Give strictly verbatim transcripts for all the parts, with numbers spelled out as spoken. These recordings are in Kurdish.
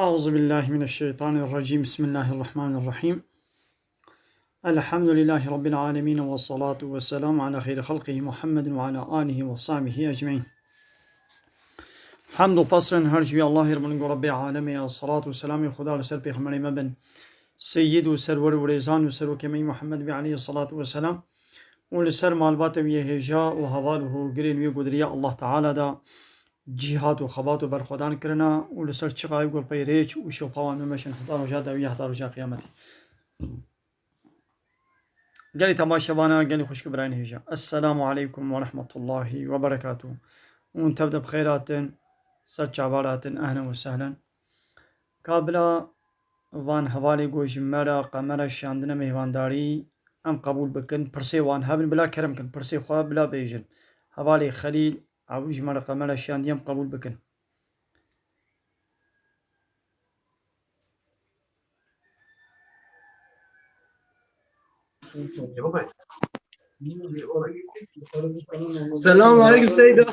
أعوذ بالله من الشيطان الرجيم. بسم الله الرحمن الرحيم. الحمد لله رب العالمين، والصلاة والسلام على خير خلقه محمد وعلى آله وصحبه أجمعين. Hemd û pesn her ji wî Allahê ribin ku Rebbê alemê ya, selat û selamê Xuda li ser pêxemberê me bin, seyyid û serwer û rêzan û serokê me yî Muhammed bî aleyhî selatu we selam û li ser malbata wî yê hêja û heval û hûrgirên wî ku di riya Allah Teala de cîhat û xebat û berxwedan kirina û li ser çiqa wî ku pey rêç û şopa wan bimeşin heta roja dawî ya, heta roja qiyametê. Gelî temaşevana, gelî xwişk û birayên hêja. Esselamu aleykum ve rahmetullahi ve berekatuh. Hûn tev de bi xêr hatin, ser çava hatin, ehlen ve sehlen. Ka bila van hevalê ku ji me re qemera şiyandine mêvandarî, em qebûl bikin. Pirsê wan hebin, bila kerem kin, pirsê xwe bila bêjin. Hevalê Xelîl, ew ji me re qemera şiyandiye, em qebûl bikin. Selamun aleyküm Seyda.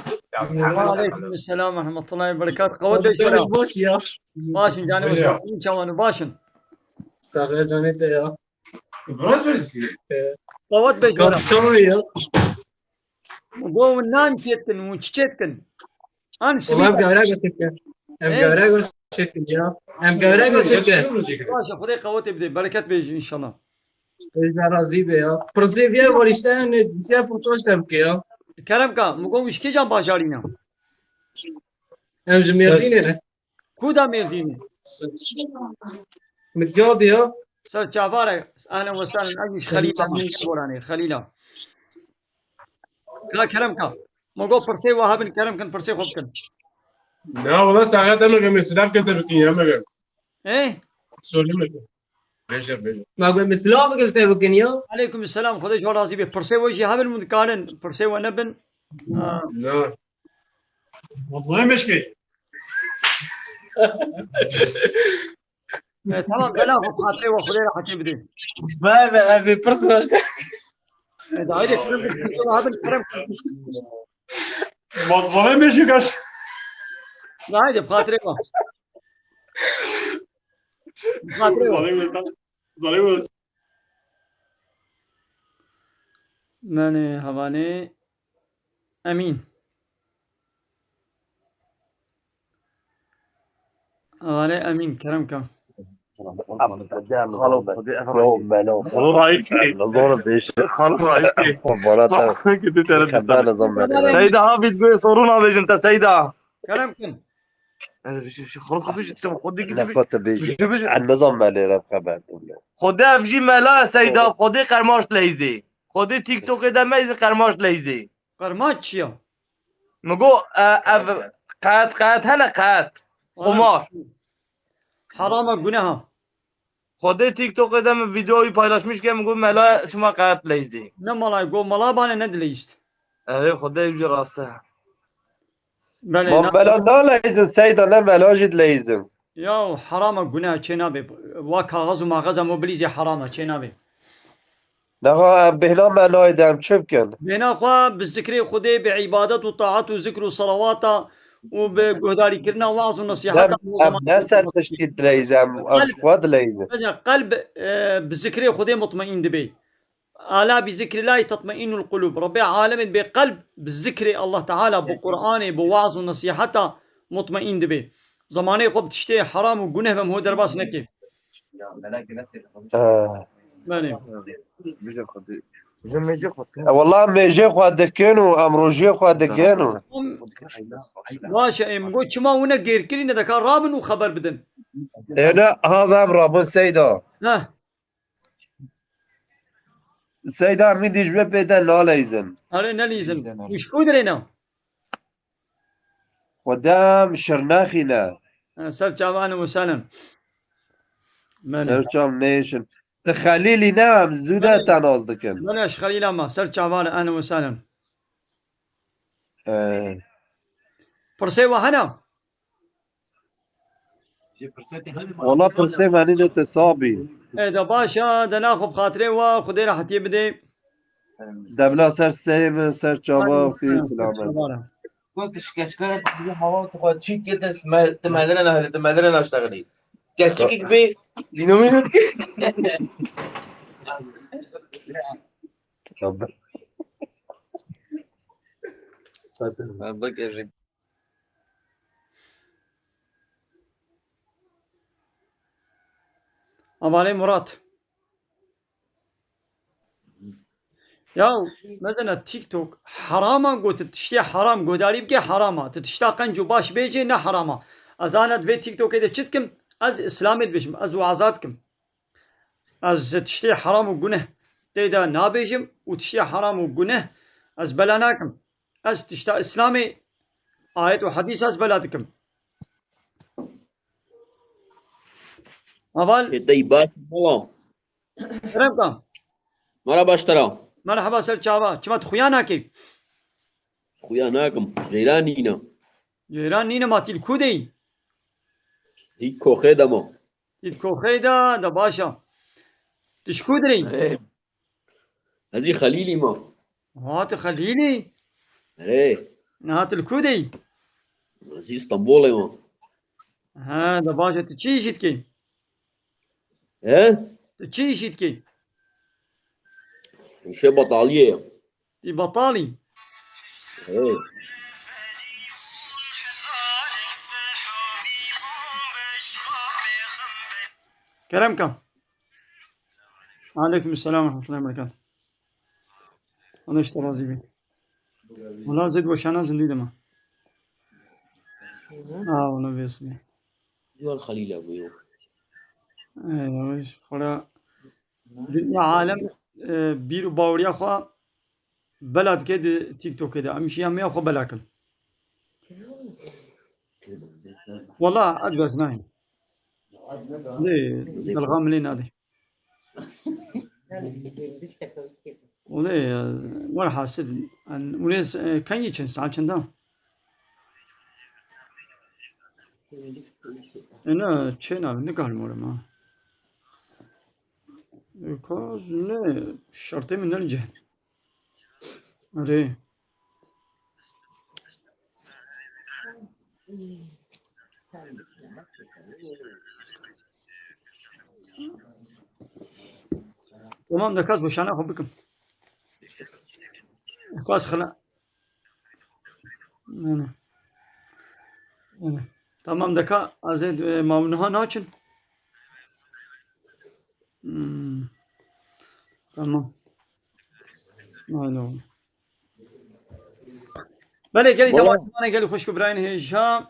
Ve aleyküm selam ve rahmetullahi ve berekat. Qewet be. Baş ya. Başın canım, hoş geldin. Çawanı başın. Saxê canê te ya. Qewet be. Çawa ya? Bo nan çêtkin, hûn çi çêtkin? An simît. Em gewre goşetkin. Em gewre goşetkin ya. Em gewre goşetkin. Baş e, Xwedê qewetê bide. Bereket bêjin inşallah. Êja razî be ya. Pirsê viya warîşte ne, siya pirsa işte bike ya. Kerem ka, min got wî ji kêjan bajarî ne? Em ji Mêrdînê ne. Ku da Mêrdînê? Midyadê ya. Ser çavare, ehlen ve sehlen, ez ji Xelîla, Boranê, Xelîla. Ka kerem ka. Min got pirsê we hebin, kerem kin, pirsê xwe bikin. Na, wala saxet em ê silav kete bikin ya, me. Eh? Sorry me. Beje, beje. Ma got me silav kete bikin ya. Aleyküm selam, Xwedê ji we razî be. Pirsê we jî hebin, min dikarin. Pirsê we nebin. Ha. Na. Wazayê meşkê. E, tamam, bela xwe xatirê we, Xwedê rehetî bide. Be, be, em ê pirs raşte. E, da haydi, kerem, kerem, kerem. Wazayê meşkê kaç. Da haydi, xatirê we. Xatirê we. Wazayê meşkê. Wazayê meşkê. Menê hevalê Emîn. Hevalê Emîn, kerem ke. Xalo, Xalo, Raîfê. Xalo, Raîfê. Xalo, Raîfê. Bana te. Xalo, Raîfê. Xalo, Raîfê. Seyda, ha vîdyoyê sorun avêjin te, Seyda. Kerem kin. Ez bir şey, şey, xwe, xwe, şey, xwe, dik, dik, Lafata bêjî. Bêjî, bêjî. Ez nizam me lê re xeber. Xwedê ev jî mela Seyda, Xwedê qermaş leyzê. Xwedê TikTokê de me zî qermaş leyzê. Qermaç çi ya? Mi got, e, ev qet, qet hene qet. Xumar. Herama, guneha. Xwedê TikTokê de min vîdeoyî paylaşmiş ke, min got mela şima qet leyzê. Ne mala, got mala bane ne dileyist. Erê, Xwedê ew jî rast e. Belê, Ma na- mela naleyzin Seyda, ne mela jî dileyzin. Ya herama, guneha çê nabe. Wa kaxez û maxez em o bilîzê herama çê nabe. Neha em bêhna melayê de em çi bikin? Bêhna xwe bi zikrê Xwedê, bi îbadet û taat û zikr û selawata û bi guhdarîkirina weaz û Dem, nesîheta em ne ser tiştî dileyzin, em, em Qelb, xwe dileyzin. Qelb, e, bi zikrê Xwedê mutmeîn dibe. Ala bi zikrillahî tatmeînul qulûb. Rebbê alemê dibê qelb bi zikrê Allah Teala, bi Qur'anê, bi weaz û nesîheta mutmeîn dibe. Zemanê xwe bi tiştê heram û guneh ve ho derbas neke. Belê. E, wela em mêjê xwe dikin û em rojê xwe dikin û Baş e, em got çima hûn ne gêrkirî ne deka rabin û xeber bidin. Êne ha ve em rabin Seyda. Heh. Seyda, min dî ji me pê de naleyzin. Erê, nelîzin. Û ji ku dirê ne? Xwedem Şirnexî ne. Ha, ser çavan û selen. Belê. Ser çav nêşin. Ti Xelîlî ne, em zû de Belê. Te nas dikin. Belê, ji Xelîla me. Ser çavan, ehlen û selen. Ee. Pirsê we hene? Wala pirsê me nîne te sabî. E, de baş e, de naxwe bi xatirê we, Xwedê rehetiyê bide. Demla ser serê min, ser çava, Hadi, xêr, selamet. Got şikeşkara tu bize hava tu xwe çît kir, te me-, tu melire ne, tu melire ne şteğilî. Gerçeklik bir. Dinominat. Bak, Avalê Murat. Ya, mezena TikTok herama, got tu tiştê heram godarî bike, herama. Tu tişta qenc û baş bêjê, ne herama. Ez ana di vê TikTokê de çi dikim? Ez Îslamê dibêjim, ez waza dikim. Ez tiştê heram û guneh tê de nabêjim û tiştê heram û guneh ez bela nakim. Ez tişta Îslamê, ayet û hedîs ez bela dikim. Heval. Ê, dey baş, mala. Kerem ka. Mala baş tera. Merhaba ser çava. Çima tu xuya nakî? Xuya nakim. Ceyran nîne. Ceyran nîne, ma tî li ku dey? Hî koxê de ma. Îd koxê de, de baş a. Tu ji ku dirî? Erê. Ez jî Xelîlî ma. Ha, tu Xelîlî? Erê. Niha tu li ku de yî? Ez jî Stenbolê ma. Ha, de baş a, tu çi îşî dikî? He? Tu çi îşî dikî? Îşê betaliyê ye. Tî betalî. He. Kerem ka. Aleyküm selam ve rahmetullahi ve berekatuhu. Allah işte razı olsun. Wala zêd weşana zindî dema. Ha, wala vêsmê. Jol Xelîl Ebû yo. Ey, weş, xora. Dinya alem, e, bîr û baweriya xwe bela dike di TikTokê de. Em jî ya me ya xwe bela kin. Wala ez bes nayim. Lê belxa min lê nade. Olê, e, werhasil, en, olê, e, kengî çend, saet çend a? E, ne, çê nabe, nikarim orim ha. E, kaz ne, şertê min ne li cih. Erê. Tamam, de kas boşana xwe bikim. Kas xila. Yani. Yani. Tamam, de ka azê, e, ma niha naçin. Hmm. Tamam. Aynen. Belê, gelî Mala. Tewa, gelî xweşik û birayên hêja.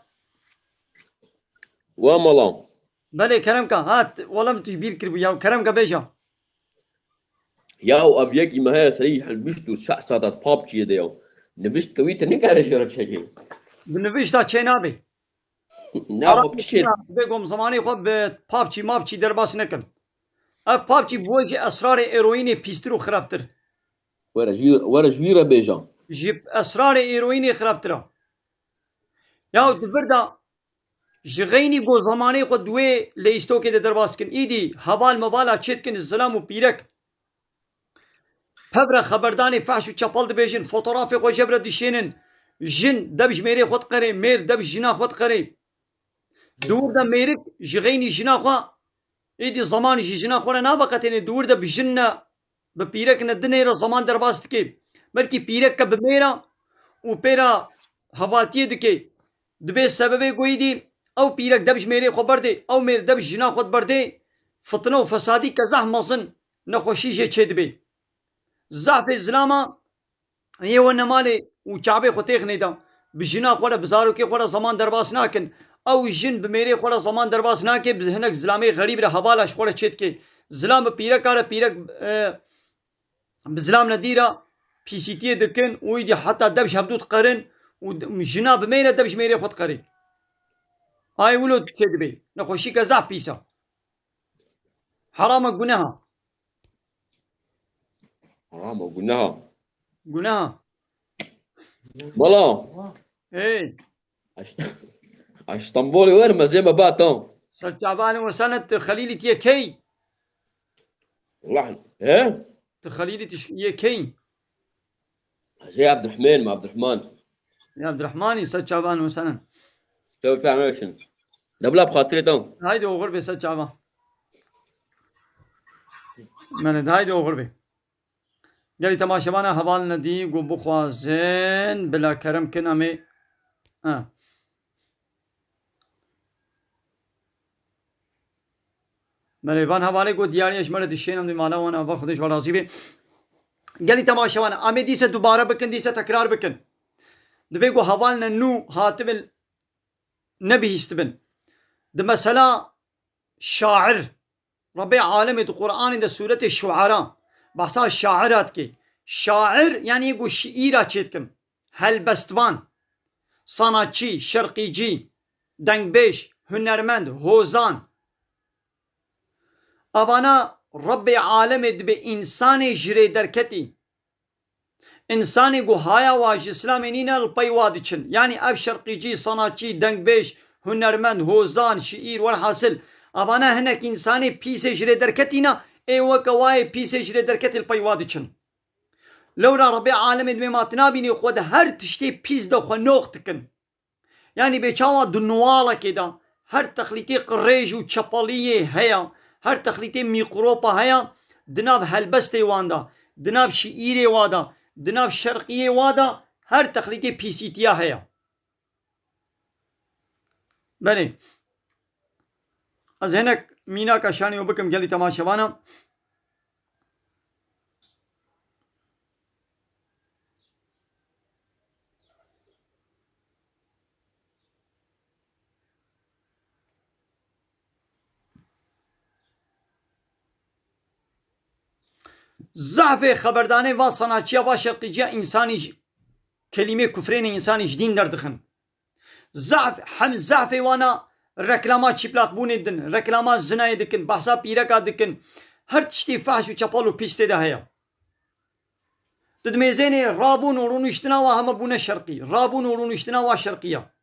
Wa mala. Belê, Kerem ka, hat, wala min tu bîr kiribû ya, Kerem ka bêja. Ya, ev yekî me heye serî helbişt û şeş saeta PUBG'yê de ya. Nivişt kewî te nikare jê re çêkî. Bi nivişta çê nabe. Ne, Ara xwe bişêr. Bê gom zamanê xwe bi PUBG, mapçî derbas nekin. Ev PUBG bi we jî esrarê eroînê pîstir û xirabtir. Were ji, were ji wî re bêje. Ji esrarê eroînê xirabtir e. Ya di vir de ji xeynî go zamanê xwe di wê leyîstokê de derbas dikin. Îdî heval mevala çê dikin, zilam û pîrek. Pevre xeberdanê fehş û çepel dibêjin, fotografê xwe jebire dişênin. Jin deb ji mêrê xwe diqerê, mêr deb ji jina xwe diqerê. Di wir de mêrik ji xeynî jina xwe, êdî zeman jî jina xwe re naveqetêne, di wir de bi jin ne, bi pîrek ne, dinê re zeman derbas dike. Belkî pîrek ke bi mêr e û pê re hevaltiyê dike. Dibê sebebê ku êdî ew pîrek deb ji mêrê xwe berdê, ew mêr deb ji jina xwe berdê, fitne û fesadî ke zehf mezin nexweşî jê çêdibe. Zehfê zilama yê we nemalê û çavê xwe têxinê de, bi jina xwe re, bi zarokê xwe re zeman derbas nakin. Ew jin bi mêrê xwe re zeman derbas nake, bi hinek zilamê xerîb re hevala ji xwe re çêdike. Zilam bi pîreka re, pîrek, e, bi zilam re dî re pîsîtiyê dikin û îdî heta dev ji hevdû diqerin û d-, jina bi mêr re dev ji mêrê xwe diqerê. Ay wilo çêdibe. Nexweşîke zehf pîs e. Heram e, guneh e. Heram e, guneh e. Guneh e. Bala. Ê. Aş-, Aştambolê wer mezê me ba tam. Ser çavanê we senet tu Xelîlî tiye key? Wah, he? Tu Xelîlî tiş-, yê key? Ez ê Abdurrahman, Abdurrahman. Ya Abdurrahmanî, ser çavanê we senet. Tew fehmeşin. Dewla bi xatirê te. Haydi oxir be ser çava. Mene de haydi oxir be. Gelî temaşevana heval nedî ku bixwazin bila kerem kin em ê. Ha. Belê, van hevalê ku diyarî ez ji me re dişênim di mala wan ava Xwedê ji we razî be. Gelî temaşevan, em ê dîse dubare bikin, dîse tekrar bikin. Divê ku hevalne nû hatibin nebihîstibin. Di mesela şair, Rebbê alemê di Qur'anê de sûretê Şuara behsa şaira dike. Şair yanî yê ku şiîra çêdikin. Helbestvan, sanatçî, şerqîcî, dengbêj, hunermend, hozan. Evana Rebbê alemê dibe însanê ji rê derketî. Însanê ku haya wa ji Îslamê nîne li pey wa diçin. Yanî ev şerqîcî, sanatçî, dengbêj, hunermend, hozan, şiîr, welhasil. Evana hinek însanê pîsê ji rê derketî ne, ê weke wayê pîsê ji rê derketî li pey wa diçin. Lewra Rebbê alemê dibê ma tu nabînî xwe di her tiştê pîs de xwe noq dikin. Yanî bê çawa di nuwalekê de her texlîtê qirêj û çepeliyê heye, her texlîtê mîkropa heye, di nav helbestê wan de, di nav şiîrê wa de, di nav şerqiyê wa de her texlîtê pîsîtiya heye. Belê. Ez hinek mînaka şanî û bikim gelî temaşevana. Zehfê xeberdanê va sanatçiya va şerqîciya însanî ji, kelîmê kufrênê însanî ji dîn derdixin. Zehf, hem zehfê wana reklama çîplaqbûnê din, reklama zinayê dikin, behsa pîreka dikin. Her tiştî fehş û çepal û pîs tê de heye. Tu dimêzênê rabûn û rûniştina wa heme bûne şerqî. Rabûn û rûniştina wa şerqî ya.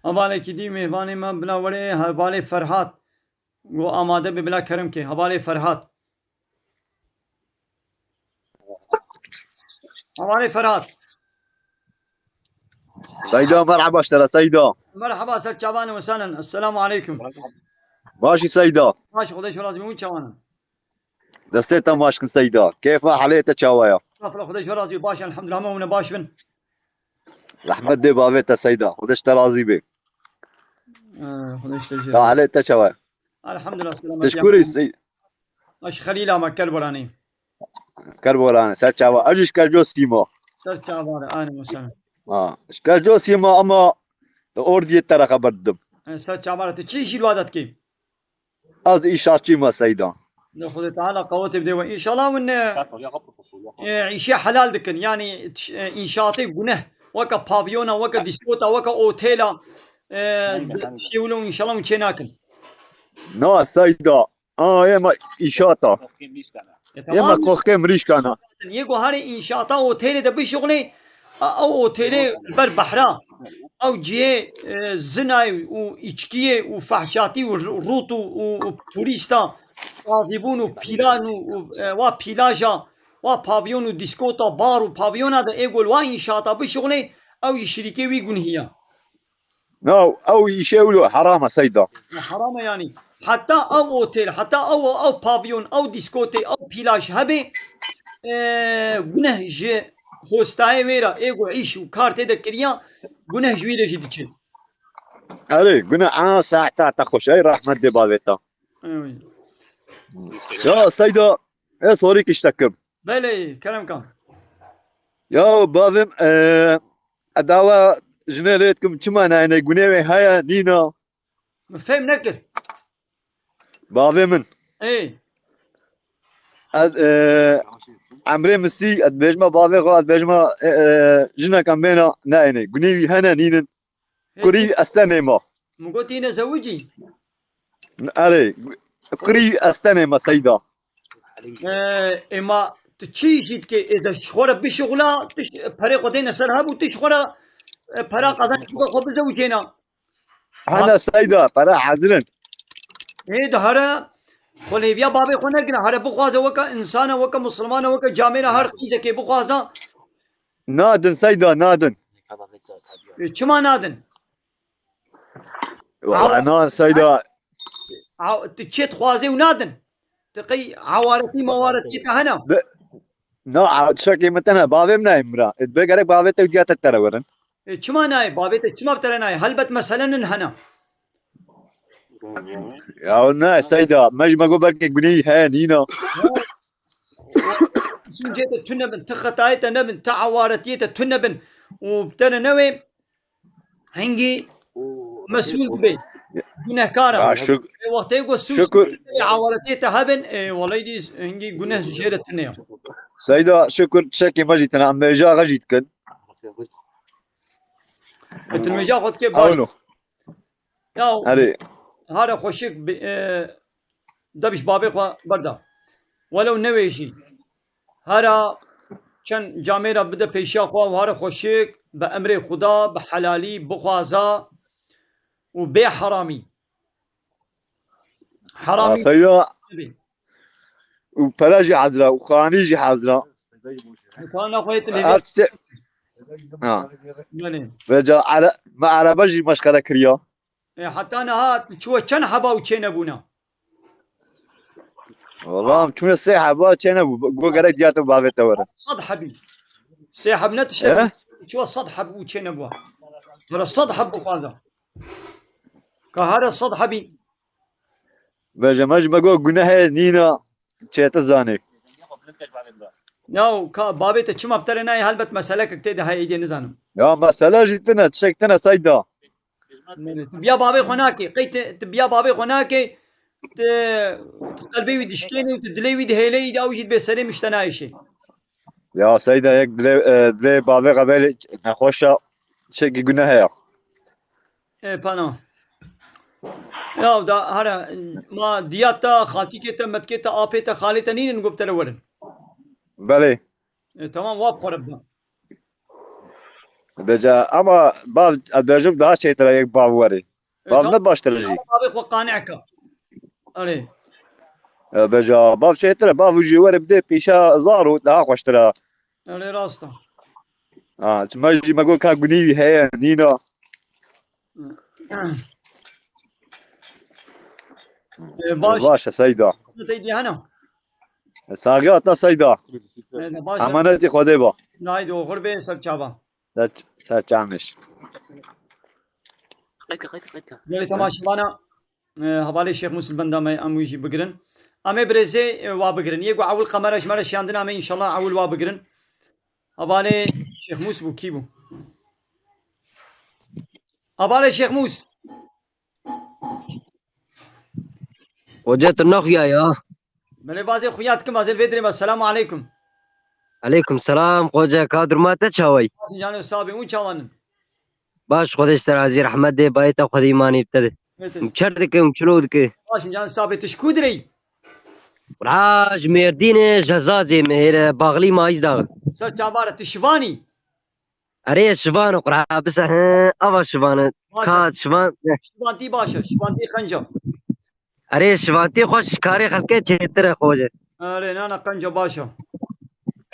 Hevalekî dî mêvanê me bila werê hevalê Ferhat. Go amade be bila kerem ke. Hevalê Ferhat. Hevalê Ferhat. Seyda, merhaba ji te re, Seyda. Merhaba, ser çavan û senen. Esselamu aleykum. Baş î Seyda? Baş, Xwedê ji razî, hûn çawan in? Destê te maş kin Seyda. Kêfa helê te çawa ya? Estağfurullah, Xwedê ji razî, baş, elhamdülillah, hemû hûn baş bin. Rehmet dê bavê te Seyda. Xwedê ji te razî bê. Ee, Xwedê ji te jî. Ya helê te çawa ya? Elhamdülillah, selamet. Teşkurî Seyda. Aş Xelîla me Kerboranê. Kerboranê, ser çava. Ez jî ji Kerco Sîma. Ser çava re, aynen mesela. Ha, ji Kerco Sîma ama Ordiyê te re xeber didim. E, ser çava re, tu çi jî li wa de dikî? Ez înşaatçî me Seyda. De Xwedê Teala qewetê bide we. Înşallah hûn, e, e, îşê helal dikin. Yanî, e, înşaatê guneh. Weke pavyona, weke dîskota, weke otêla, e, şê wilo înşallah hûn çê nakin. Na Seyda. A, ê me înşaata. E, ê me tamam. Qoxkê mirîşkana. Yê ku herê înşaata otêlê de bişuxulê, a, ew otêlê ber behra. Ew cihê, e, zinayê û îçkiyê û fehşatî û r-, rût û, û, û turîsta, qazîbûn û pîlan û, û, e, wa pîlaja, wa pavyon û dîskota, bar û pavyona de ê ku li wa înşaata bişuxulê, ew jî şirîkê wî gunhî ya. Na, ew îşê wilo heram e Seyda. Heram e yanî. Heta ew otêl, heta ew, ew pavyon, ew dîskotê, ew pîlaj hebe, e, guneh ji hostayê wê re, ê ku îş û kar tê de kiriya, guneh ji wî re jî diçe. Erê, guneh, a, saeta te xweş, ey rehmet dê bavê te. Ewê. Ya Seyda, ez sorî kiştekim. Belê, kerem kan. Ya bavê min, e, ez dawa jinê lê dikim, çima nayêne, gunê wê heye, nîna? Min fêm nekir. Bavê min. Ê. Ez, e, emrê min sî, ez dibêjime bavê xwe, ez dibêjime, e, e, jineka mêna nayêne. Gunê wî hene, nînin. Kurî estenê ma. Min got yine zewicî. Erê, kurî estenê ma Seyda. Ee, ê ma tu çi jî dikê? Ê de ji xwe re bişuxula, tu ji perê xwe dêne ser hev û tu ji xwe re, e, pera qezenç bike xwe bizewicêna. Hene Seyda, pera hazir in. Ê, de here xwe lêviya babê xwe negire. Here bixwaze weke insana, weke musulmana, weke camêra her qîzekê bixwaza. Nadin Seyda, nadin. Ê, çima nadin? Wala na Seyda. Aw, tu çê dixwazê û nadin. Tu qey awaretî mawaretî te hene? Na, çekê min tene bavê min nayê mira. Ê, dibê gerek bavê te û diya te tere werin. Ê, çima nayê? Bavê te çima bi tere nayê? Helbet mesele nin hene. Ya ne Seyda, me ji me got belkê gunehî heye nîna. Çim cê te tune bin, ti xetayê te nebin, ti awaretiyê te tune bin û bi te re newê hingî mesûl dibe. Gunehkar e. Ya şük- Ê, wextê ku sûs Şükür. Ê, awaretiyê te hebin, ê, welay dî hingî guneh jê re tune ye. Seyda şükür çekê me jî tene, em mêja xwe jî dikin. Ê, tu mêja xwe dikê baş. Ewno. Ya Erê. Hare xweşik bi, e, debiş babê xwe berda. Welew newêjî. Hara çend camêra bide pêşiya xwe û hare xweşik bi emrê Xuda, bi helalî, bixwaza û bê heramî. Heramî Seyda nebê. û pere jî hezra û xanî jî hezra. Heta naxwe tu lê Her tiştê. Ha. Belê. Vêca ere-, me erebe jî meşxere kiriya. E, heta niha çuwe çend heba û çê nebûna? Wala em çûne sê heba çê nebû. Go gerek diya te bavê te were. Sed hebî. Sê heb ne tişte. He? Çuwe sed heb û çê nebû. Hara sed heb bixwaza. Ka hara sed hebî. Vêca me ji me got gunehê nîna çê te zanê. Ya ka babê te çima bi te re nayê helbet meselekek tê de heye êdî nizanim. Ya mesele jî tine, çek tine Seyda. Tu biya babê xwe nakê. Qey tu, tu biya babê xwe nakê. Tu, tu qelbê wî dişkênî û tu dilê wî dihêleyî de ew jî dibê serê min ji te nayêşê. Ya Seyda yek dilê, e, dilê bavê xwe belê nexweş e. Çekî guneh heye. Ê pana. Ya da hara ma diya te, xaltîkê te, metkê te, apê te, xalê te nînin ku bi te re werin. Belê. E, tamam wa bi xwe re bibe. Vêca ama bav, ez dibêjim daha çêtir e yek bav were. E, Bav tamam. Ne baştir e jî. Bavê xwe qane ke. Erê. E, vêca bav çêtir e, bav jî were bide pêşa zaro daha xweştir e. Erê rast e. Ha, çi me jî me got ka gunî wî heye, nîna. E, baş. Baş e Seyda. Te dî hene. Saxiya te Seyda. E, baş. Emanetî Xwedê ba. Nayê de oxir bê ser çava. Ser, ser çamiş. Gelê temaşevana, e, hevalê Şêx Mûs li benda me em wî jî bigirin. Em ê birêzê, e, wa bigirin. Yê ku ewil qemera ji me re şiyandin em ê înşallah ewil wa bigirin. Hevalê Şêx Mûs bû, kî bû? Hevalê Şêx Mûs. Hoca tu naxuya ya. Belê vazê xuya dikim, vazê vê dirê me. Selamu aleykum. Aleykum selam, hoca ka durma te çaway? Canê sabê hûn çawanin? Baş, Xwedê ji te razî, rehmet dê, bayê te Xwedê îmanî bi te de. Metin. Çer dike û çilo dike. Baş, canê sabê tu ji ku direyî? Qura ji Mêrdînê, Jezazê, mihêre, Baxlî Mayîz daxi. Ser çavara tu şivanî? Erê şivan, qura bise he, ava şivan e. Baş. Ka şivan. Şivantî baş e, şivantî qenca. Erê şivantî xweş, karê xelkê çêtir e, xoce. Erê nana qenca baş e.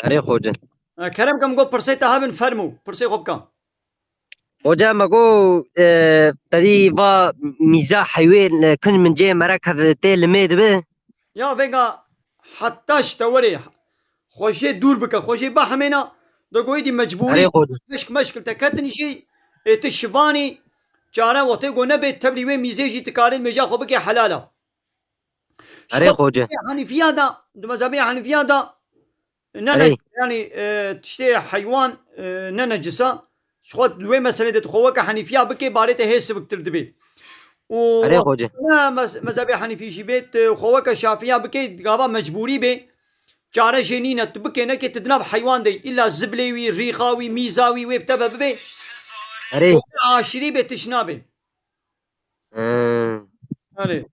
Erê xoce. E, kerem ke min got pirsê te hebin, fermû. Pirsê xwe bike. Hoca me got, e, tedî va mîza heywê, e, kunc min cê merek hev tê limê dibe. Ya vêga heta ji te werê xwe jê dûr bike, xwe jê bihemêna, de goyê dî mecbûrî. Erê xoce. Meşk meşkil te ketin jî, ê tu şivanî, çare wextê ku nebe tevlî wê mîzê jî tu karê mêja xwe bike helal e. Erê xoce. Hanifiya da, di mezhebiya Hanifiya da, ne, ne, Erê. Yani, e, tiştê heywan, e, ne necisa. Ji xwe di wê meselê de tu xwe weke Hanifiya bike, barê te hê siviktir dibe. Û Erê xoce. Ne mez-, mezhebê Henîfî jî bê, tu xwe weke Şafiya bikê, gava mecbûrî bê. Çare jê nîne, tu bikê nekê, tu di nav heywan de yî. Îlla ziblê wî, rîxa wî, mîza wî, wê bi te ve bibê. Erê. Aşîrî bê, tişna bê. Hmm. Erê.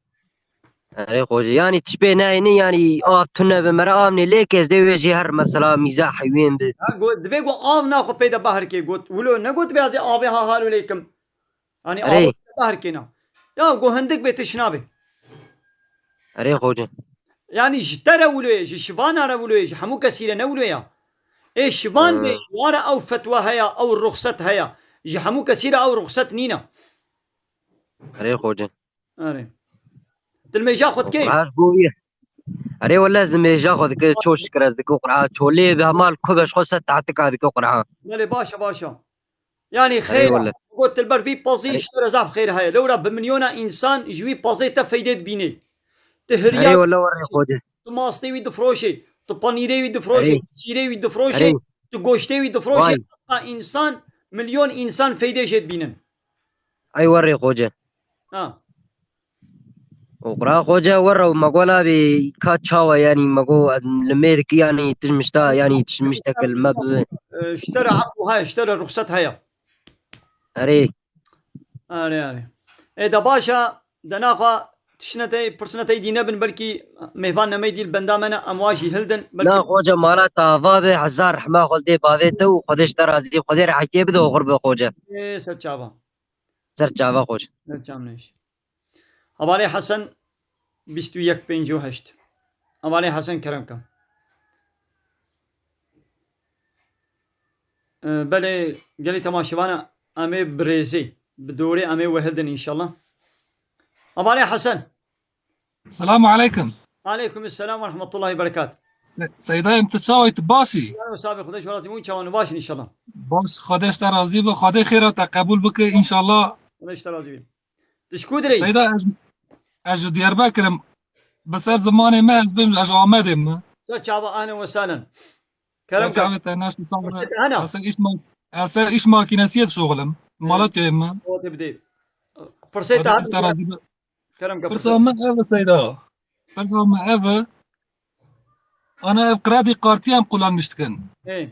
Erê xoce. Yanî tişbê neyni, yanî av tune bi mere av nê lê kes dê wê jî her mesela mîza heywên bi. Ha, got, divê got av naxwe pê de bahr kê, got. Wilo ne got divê ez ê avê ha halo lê kim. Hani Erê. Av bahr kêna. Ya got hindik bê tişna bê. Erê xoce. Yanî ji te re wilo ye, ji Şivana re wilo ye, ji hemû kesî re ne wilo ya. Ê Şivan bê, ji wan re ew fetwa heye, ew ruxset heye. Ji hemû kesî re ew ruxset nîne. Erê xoce. Erê. Dilmêja xwe dikê. Qur'an ji bo wî. Erê wele ez dilmêja xwe dike, ço şikir ez dike Qur'an. Çolê bi hemal ku beş xwe ser tahtika dike Qur'an. Belê, baş e, baş e. Yanî xêr e. Got, til ber vî pezî ji te re zaf xêr heye. Lewra bi milyona însan ji wî pezê te feydê dibînê. Tu hiriya, tu mastê wî difroşê, tu panîrê wî difroşê, tu şîrê wî difroşê, tu goştê wî difroşê. Heta însan, milyon însan feydê jê dibînin. Ey werê xoce. Ha. Oxra xoce werre û me got nabê ka çawa, yanî me got li mêrik yanî tişmişta, yanî tişmiştek li me bi. Ji te re efû heye, ji te re ruxset heye. Erê. Erê, erê. Ê de baş e, de naxwe tiştine tey, pirsine tey dî nebin, belkî mêvan nemey dî li benda me ne, em wa jî hildin. Belkî... Na xoce, mala te ava be, hezar rehma xwe dê bavê te û Xwedê ji te razî, Xwedê rehetiyê bide oxir be xoce. Ê ser çava. Ser çava xoce. Ser çavnêş. Hevalê Hesen bîst û yek pêncî û heşt. Hevalê Hesen kerem ke. Ee, belê gelî temaşevana em ê bi rêzê, bi dorê em ê wehildin înşallah. Hevalê Hesen. Selamu aleykum. Aleykum selam ve rahmetullahi berekat. Se- Seydayım, tu çaway, tu baş î? Yaro sabi, Xwedê ji we razî bû, çawan baş inşallah. Baş, Xwedê ji te razî be, Xwedê xêra te qebûl bike înşallah. Xwedê ji te razî be. Tu ji ku dirê? Seyda, ez, ez ji Diyarbekir im. Bi ser zimanê me ez bêm, ez ji Amedê me. Ser çava, ahlen ve sahlen. Kerem ke. Ser çavê te naş sabir. Hena. Ez ser iş ma-, ez ser iş makinesiyê dişoxilim. Malatya me. O te bidê. Pirsê te. Xwedê ji te razî be. Kerem ke. Pirsa me ev e Seyda. Pirsa me ev e. Ana ev kredi kartî em kullanmiş dikin. Ê.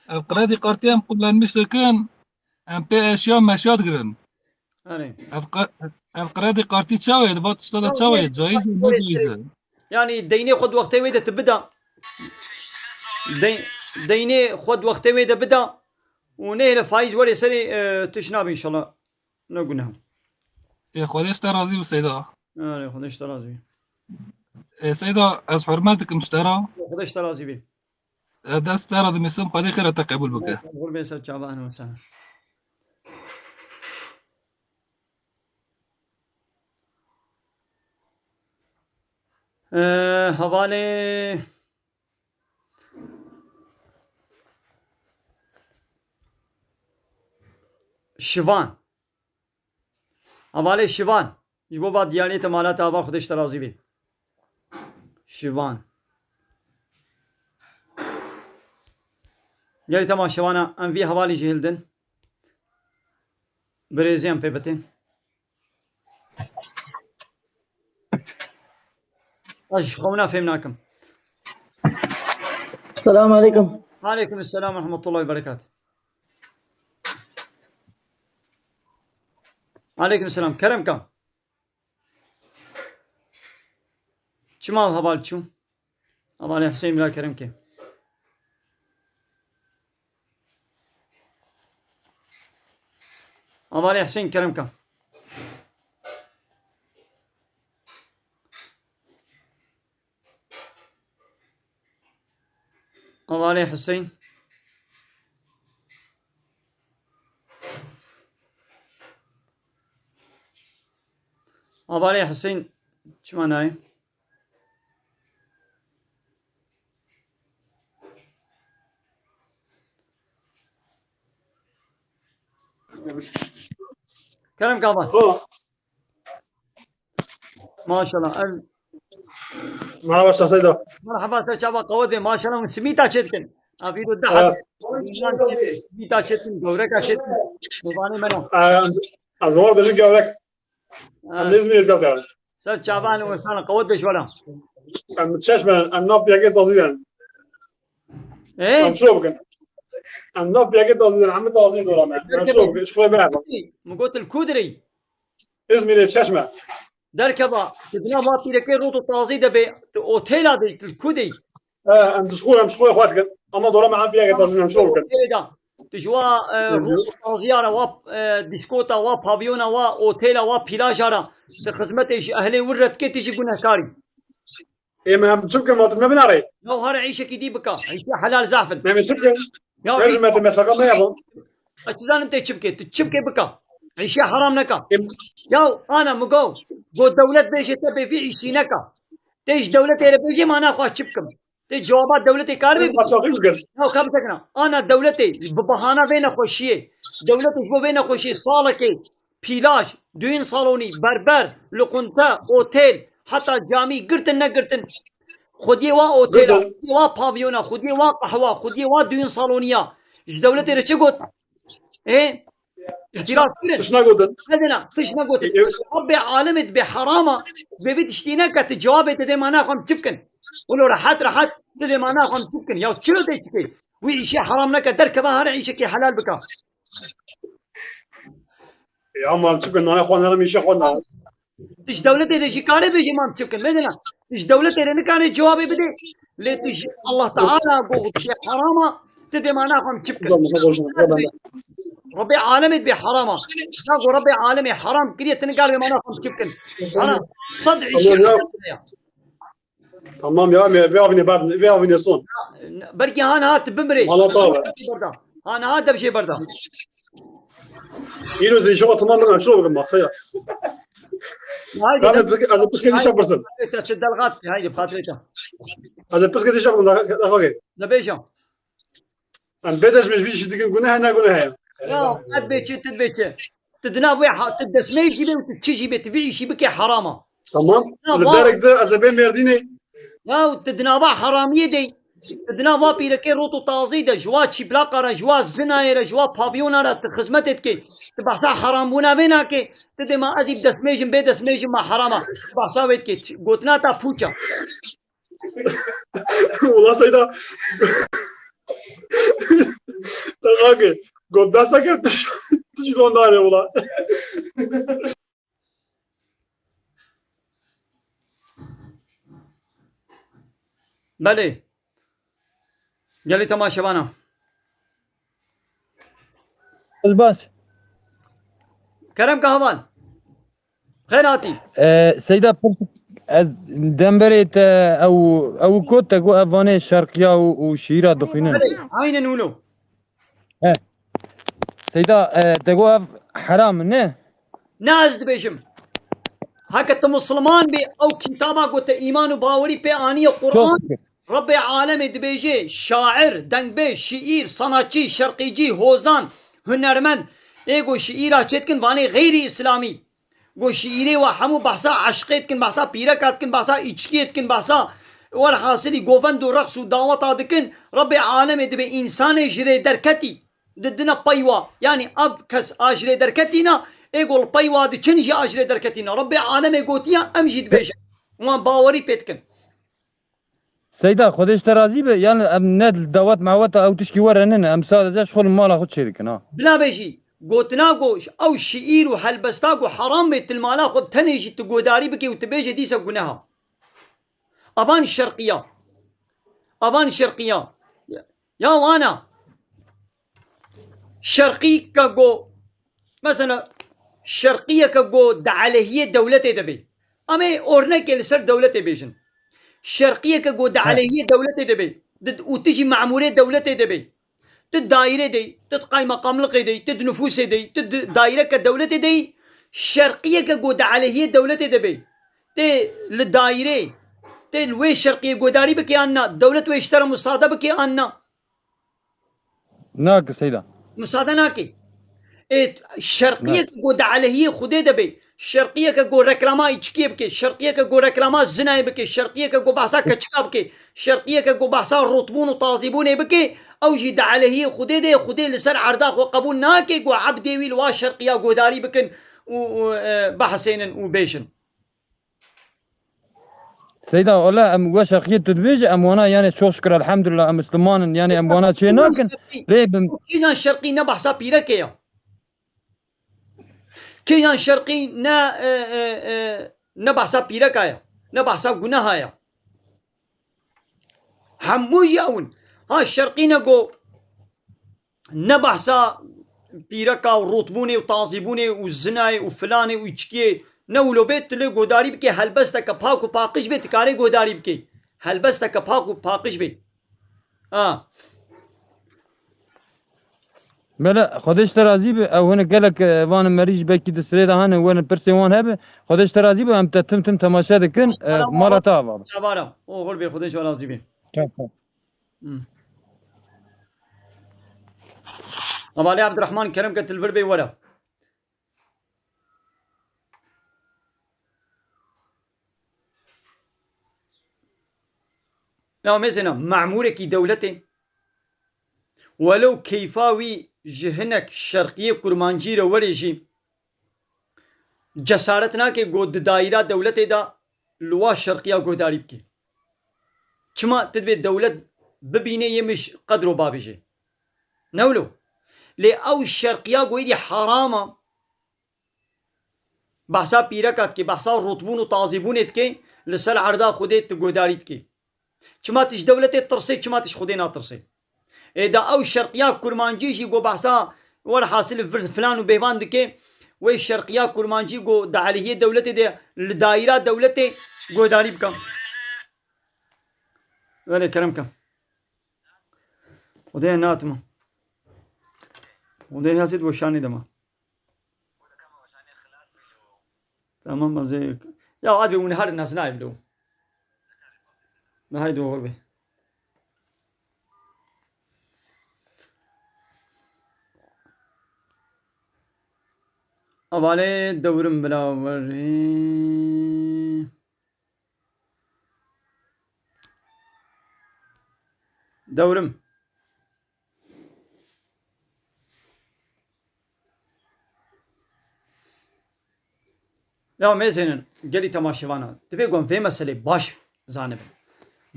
Ev kredi kartî em kullanmiş dikin. Em pê eşya meşya digirin. Erê. Ev qe-, ev kredi kartî çawa ye? Di va tişta de çawa ye? Caiz e, ne caiz e? Yanî deynê xwe di wextê wê de tu bida. Dey-, deynê xwe di wextê wê de bida û nehêle faiz werê serê, e, tu ji nabî inşallah. Ne guneh. Ê, Xwedê ji te razî bi Seyda. Erê, Xwedê ji te razî bi. Ê, Seyda, ez hurmet dikim ji te re. Xwedê ji te razî bi. Dest te re dimîsim, Xwedê xêra te qebûl bike. Qebûl bê ser çava, ehlen we sehlen. Ee, hevalê Şivan. Hevalê Şivan. Ji bo ba diyariyê te mala te ava, Xwedê ji te razî bê. Şivan. Gelî tema Şivana em vî hevalî jî hildin. Birêzî em pê bitên. Ez ji xewna fêm nakim. Selamun aleyküm. Aleyküm selam ve rahmetullahi ve berekat. Aleyküm selam. Kerem ka. Çima heval çû? Hevalê Hüseyin bila kerem ke. Hevalê Hüseyin kerem ka. Hevalê Hüseyin. Hevalê Hüseyin çima nayê? Kerem Kaban. Ho. Maşallah. El... Merhaba Şah Seyda. Merhaba, ser çava qewet be. Maşallah, hûn simîta çêdikin. Afîdo deh. Evet. Simîta çêdikin, gewreka çêdikin. Mêvanê me ne. Ee, ez zor bêjim gewrek. Em nêzmînê tev de. Ser çavan û insan qewet be ji wela. Em çeşme, em nav piyakê tazî de. Ê? Em şo bikin. Em nav piyakê tazî de, em tazî dora me. Em şo bikin, şo be. Min got li ku dirê? Îzmîrê çeşme. Derkeva, tu di nav pîrekê rot û tazî de bê, tu otela de, li ku de? He, em dişxûr, em şixûrê xwe dikin. Ama dora me em piyakê tazî de, em şo bikin. Otela. Tu ji wa, e, rû taziya re, wa, e, dîskota, wa pavyona, wa otêla, wa pîlaja re, tu xizmetê ji ehlê wir re dikê, tu jî gunehkar î. Ê, me em çi bikin, ma tu me binarê? Ya her îşekî dî bika. Îşê helal zaf in. Me em çi bikin? Ya, me, me, me, me, saka me yapın. Ez dizanim tê çi bike. Tu çi bike bika. Îşê heram neka. Em- Ya ana mi go. Go dewlet bêje te bê vî îşî neka. Tê ji dewletê re bêje, ma naxwe çi bikim. Tê cewaba dewletê kar bê. Em açaqî bikin. Ya ka bisekina. Ana dewletê bi bahana vê nexweşiyê. Dewletê ji bo vê nexweşiyê salekê pîlaj, düğün salonî, berber, luqunte, otel, heta camî girtin negirtin. Xwediyê wa otela, girtin. Xwediyê wa pavyona, xwediyê wa qehwa, xwediyê wa düğün saloniya. Ji dewletê re çi got? Ê? Îhtiras kirin. Tişt negotin. Nedina, tişt negotin. Ê, ê. Rabbê alemê dibê herama, dibê vî tiştî neke, tu cewabê te dê ma naxwem çi bikin? Wilo rehet rehet, tu dê ma naxwem çi bikin? Ya çilo tê çi bikê? Wî îşê heram neke, derkeve here îşekê helal bika. Ya ma çi bikin, nane xwe nerim, îşe xwe nerim. Tu ji dewletê re jî karê bêjî, ma em çi bikin? Medena, tu ji dewletê re nikarê cewabê bidê. Lê tu ji Allah Teala got, şê herama, tu dê ma naxwe em çi bikin? Rebê alemê dibê herama. Ya got Rebê alemê heram kiriye, tu nikar bê ma naxwe em çi bikin? Ana sed îşê ya. Tamam ya, me vê avînê ber, vê avînê son. Belkî ha niha tu bimirê. Mala tawa. Berda. Ha niha dev jê berda. Îro zî şoka tamam bikim, şoka bikim, bak, ya. Haydi. Ben de, ez de piskê dişa birsin. Haydi, te delgat, haydi, patreta. Ez de piskê dişa birsin, dakika. Ne bêjam. Em bê destmêj vî jî dikin, guneh ne guneh heye? Ya, qet bê çi, tu bê çi. Tu dina wê ha-, tu destmêj jî bê û tu çi jî bê, tu vî îşî bikê herama. Tamam. Ya, li derek de ez ê bê Mêrdînê. Ya, tu dina va heramiyê de. Tu dina va pîrekê rot û tazî de, ji wa çîplaqa re, ji wa zinayê re, ji wa pavyona re tu xizmetê dikê. Tu behsa herambûna vê nakê. Tu dê ma ez î bi destmêjim, bê destmêjim ma herama. Tu behsa wê dikê. Gotina ta pûça. Wala Seyda. Te kake. Got desta ke tişt ondan ya wala. Belê. Gelî temaşevana. Ez baş. Kerem Kahval. Xêr hatî. E, Seyda, pirs-, ez demberê te ew, ew got te got ev vanê şerqiya û, û şiîra dixwînin. Belê, aynen wilo. He. Seyda, e, te got ev heram in, ne? Ne ez dibêjim. Heke tu Musliman bî, ew kitaba ku te îman û bawerî pê aniye, Quran, Çok şükür. Rabbê alemê dibêje, şair, dengbêj, şiîr, sanatçî, şerqîcî, hozan, hunermend, ê ku şiîra çêdikin, vanê xeyrî îslamî. Ku şiîrê wa hemû behsa eşqê dikin, behsa pîreka dikin, behsa îçkiyê dikin, behsa welhasilî govend û reqs û daweta dikin, Rabbê alemê dibê însanê ji rê derketî. Didine pey wa. Yanî ev kes a ji rê derketî ne, ê ku li pey wa diçin jî a ji rê derketî ne. Rebbê alemê gotiye, em jî dibêjin. Wan bawerî pê dikin. Seyda, Xwedê ji te razî be. Yanî em ne dawet maweta ew tişkî were nine. Em sadece ji xwe li mala xwe çêdikin ha. Bila be jî, gotina ku ew şiîr û helbesta ku heram bê, tu li mala xwe tenê jî tu godarî bikê û tu bêjê dîsa guneha. Avan şerqiya. Avan şerqiya. Ya wana. Şerqî ke go, mesela, şerqiyeke go di aleyhiyê dewletê de bê. Em ê ornekê li ser dewletê bêjin. Şerqiyeke go di He. aleyhiyê dewletê de bê. Di, û tu jî memûrê dewletê de bê. Tu daîre de yî, tu di qaymeqamliqê de yî, tu di nifûsê de yî, tu di daîreke dewletê de yî, şerqiyeke go di aleyhiyê dewletê de bê. Tê li daîrê, tê li wê şerqiyê godarî bikê an na? Dewlet wê ji te re musade bike an na? Nake Seyda. Musade nake. Ê, şerqiyeke Na. ku di aleyhiyê Xwedê de bê, şerqiyeke ku reklama îçkiyê bike, şerqiyeke ku reklama zinayê bike, şerqiyeke ku behsa keçika bike, şerqiyeke ku behsa rotbûn û tazîbûnê bike, ew jî di aleyhiyê Xwedê de ye, Xwedê li ser erda xwe qebûl nake ku ebdê wî li wa şerqiya guhdarî bikin û, û, e, behsênin û bêjin. Seyda, wele em we şerqiyê tu dibêje, em wana, yani, çok şükür, elhamdülillah, em Müslüman in, yani, em wana çê nakin. Lê bin Kîjan şerqî ne behsa pîrekê ya. Kîjan şerqî ne, e, e, e, ne behsa pîreka ya. Ne behsa guneha ya. Hemû jî ew in. Ha şerqî ne go ne behsa pîreka û rûtbûnê û tazîbûnê û zinayê û filanê û içkiyê ne wilo bê, tu lê guhdarî bikê, helbesteke pak û paqij bê, tu karê guhdarî bikê. Helbesteke pak û paqij bê. Ha. Bele, Xwedê ji te razî be. Ew hinek gelek, e, van merî ji belkî di sirê de hene, werin pirsên wan hebe. Xwedê ji te razî be, em te tim tim temaşe dikin. E, mala te ava be. Çavara. Oxir bê, Xwedê ji we razî be. Çav. Hmm. Hevalê Abdurrahman, kerem ke tu li vir bê were. Ya mêzêna, memûrekî dewletê, welew keyfa wî ji hinek şerqiyê kurmancî re were jî, cesaret nake ku di dayîra dewletê de li wa şerqiya guhdarî bike. Çima tu dibê dewlet bibîne yê min ji qedro babêje? Ne wilo. Lê ew şerqiya ku êdî heram a, behsa pîreka dike, behsa rûtbûn û tazîbûnê dike, li ser erda Xwedê tu guhdarî dike. Çima tu ji dewletê tirsê, çima tu ji Xwedê natirsê? Ê da ew şerqiya kurmancî jî ku behsa welhasil vir filan û bêvan dike, wê şerqiya kurmancî ku di aleyhiyê dewletê de li dayîra dewletê guhdarî bikin. Wele kerem ke. Xwedê natima. Xwedê hesed weşanê dema. Tamam, ez ê, ya abi, hûn herin, ez nayêm lo. Ne, haydi oxir be. Hevalê Dewrim bila werê. Dewrim. Ya mêzênin, gelî temaşevana, divê ku em vê meselê baş zanibin.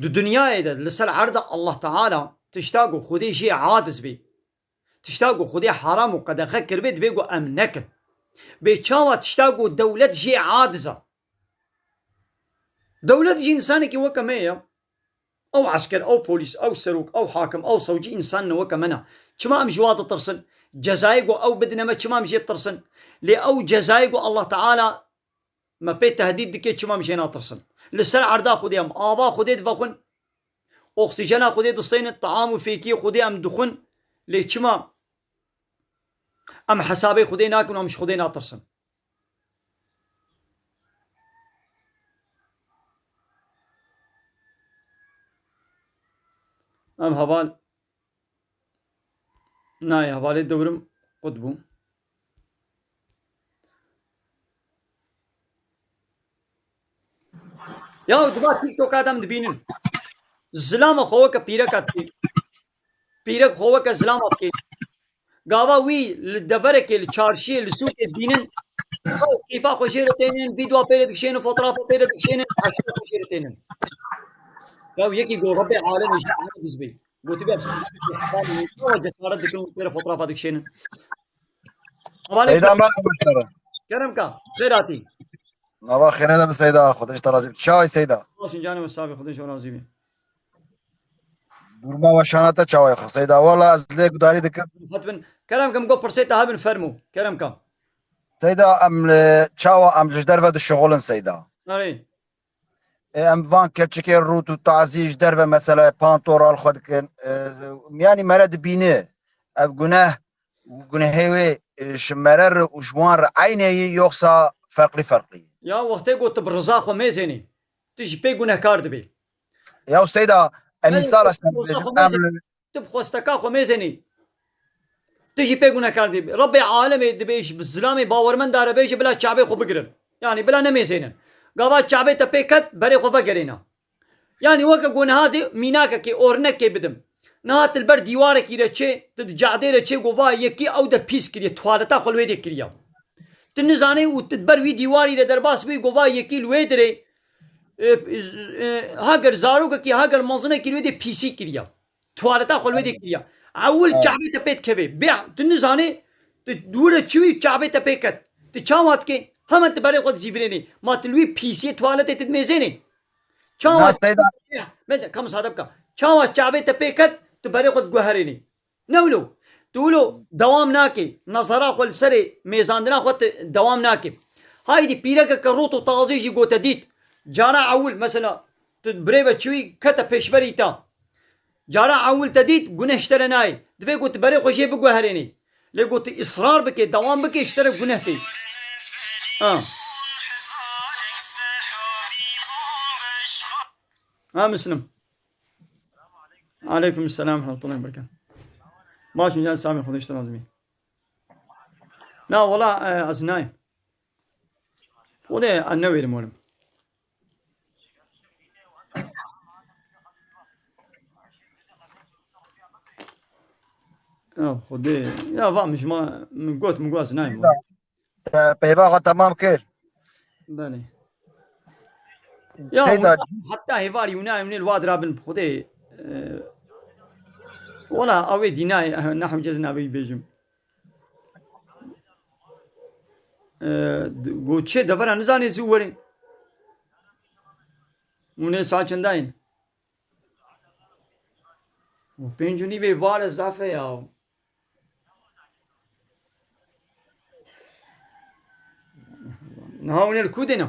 Di dinyayê de li ser erda Allah Teala tişta ku Xwedê jê aciz bê, tişta ku Xwedê heram û qedexe kiribê, divê ku em nekin. Bê çawa tişta ku dewlet jê aciz a? Dewlet jî însanekî weke me ye. Ew esker, ew polîs, ew serok, ew hakim, ew sewcî însan ne weke me ne. Çima em ji wa ditirsin? Cezayê ku ew bidine me, çima em jê ditirsin? Lê ew cezayê ku Allah Teala me pê tehdîd dike, çima em jê natirsin? Li ser erda Xwedê em ava Xwedê divexwin, oksîjena Xwedê distênin, team û fêkiyê Xwedê em dixwin. Lê çima em hesabê Xwedê nakin û em ji Xwedê natirsin? Ev heval, nayê, hevalê Dewrim qut bû. Ya di va TikToka de em dibînin. Zilama xwe weke pîreka dikê. Pîrek xwe weke zilama dikê. Gava wî li deverekê, li çarşiyê, li sûkê dibînin. Ew kêfa xwe jê re tênin, vîdyoa pê re dikişênin, fotoğrafa pê re dikişênin, eşya xwe jê re tênin. Ya yekî got, Rebê alemê jî aciz bê. Gotibê, ev çawa cesaret dikin û pê re fotoğrafa dikişênin? Seyda, merhaba, merhaba. Kerem ka, xêr hatî. Nava xêre de bi Seyda, Xwedê ji te razî bi. Çawa yî Seyda? Baş in canê min, sabê, Xwedê ji we razî be. Durma weşana te çawa ye Seyda? Wala ez lê gudarî dikim. Hat bin. Kerem ke min got pirsê te hebin, fermo. Kerem ke. Seyda, em li çawa em ji derve dişixulin Seyda? Erê. E, em van keçikê rût û tazî ji derve mesela pantora li xwe dikin. E, yanî mere dibîne. Ev guneh, gunehê wê, e, ji mere re û ji wan re eynê ye, yoksa ferqlî ferqlî ye? Ya wextê ku tu bi riza xwe mêzênî, tu jî pê gunehkar dibî. Ya Seyda, em Belê, îsal tu bi riza xwe mêzênî, em tu bi xwesteka xwe mêzênî. Tu jî pê gunehkar dibî. Rebbê alemê dibê ji zilamê bawermenda re bêje bila Kabe xwe bigirin. Yanî bila nemêzênin. Gava Kabe te pê ket, berê xwe vegerêne. Yanî weke ku niha zê mînakekê, ornekê bidim. Niha tu li ber dîwarekî re çê, tu di cadê re çê, ku va yekî ew der pîs kiriye, tuwaleta xwe li wê dê kiriye. Tu nizanê û tu di ber wî dîwarî re derbas bî, ku va yekî li wê dirê, e, e, hager zarokekî, hager mezinekî li wê dê pîsî kiriye. Tuwaleta xwe li wê dê kiriye. Ewil Kabe te pê dikeve. Bê, tu nizanê, tu dû re çi wî Kabe te pê ket. Tu çawa dikê? Hemen tu berê xwe dizîvirênî. Ma tu li wî pîsiyê tuwaletê tu dimêzênî? Çawa? Na Seyda. Me de, ka misade bika. Çawa Kabe te pê ket, tu berê xwe diguherênî? Ne wilo? wilo dewam nake. Nezara xwe li serê mêzandina xwe te dewam nake. Haydî pîrekeke rot û tazî jî gote dît. Cara ewil mesela tu birêve çûyî kete pêşberî te. Cara ewil te dît, guneh ji te re nayê. Divê ku tu berê xwe jê biguherênî. Lê ku tu israr bikê, dewam bikê, ji te re guneh tê. Ha. Ha, Muslim. Aleykum selam ve rahmetullahi ve berekatuhu. Baş mı can Sami, Xwedê ji te razî bî. Na, wala, e, ez nayêm. Xwedê, ez newêrim werim. Ya Xwedê, ya va min ji ma, min got, min got, ez nayêm. Te peyva xwe temam kir. Belê. Ya Seyda, hûn heta hêvarî hûn nayêm nê li wa dirabin bi Xwedê, e, wala ew ê dînayê, eh, nehw cez navê wî bêjim. E, d-, got çê devera nizanê zû werê. Hûn ê saet çenda yên? Û pênc û nîvê vare zaf e ya. Niha hûn ê li ku dêne?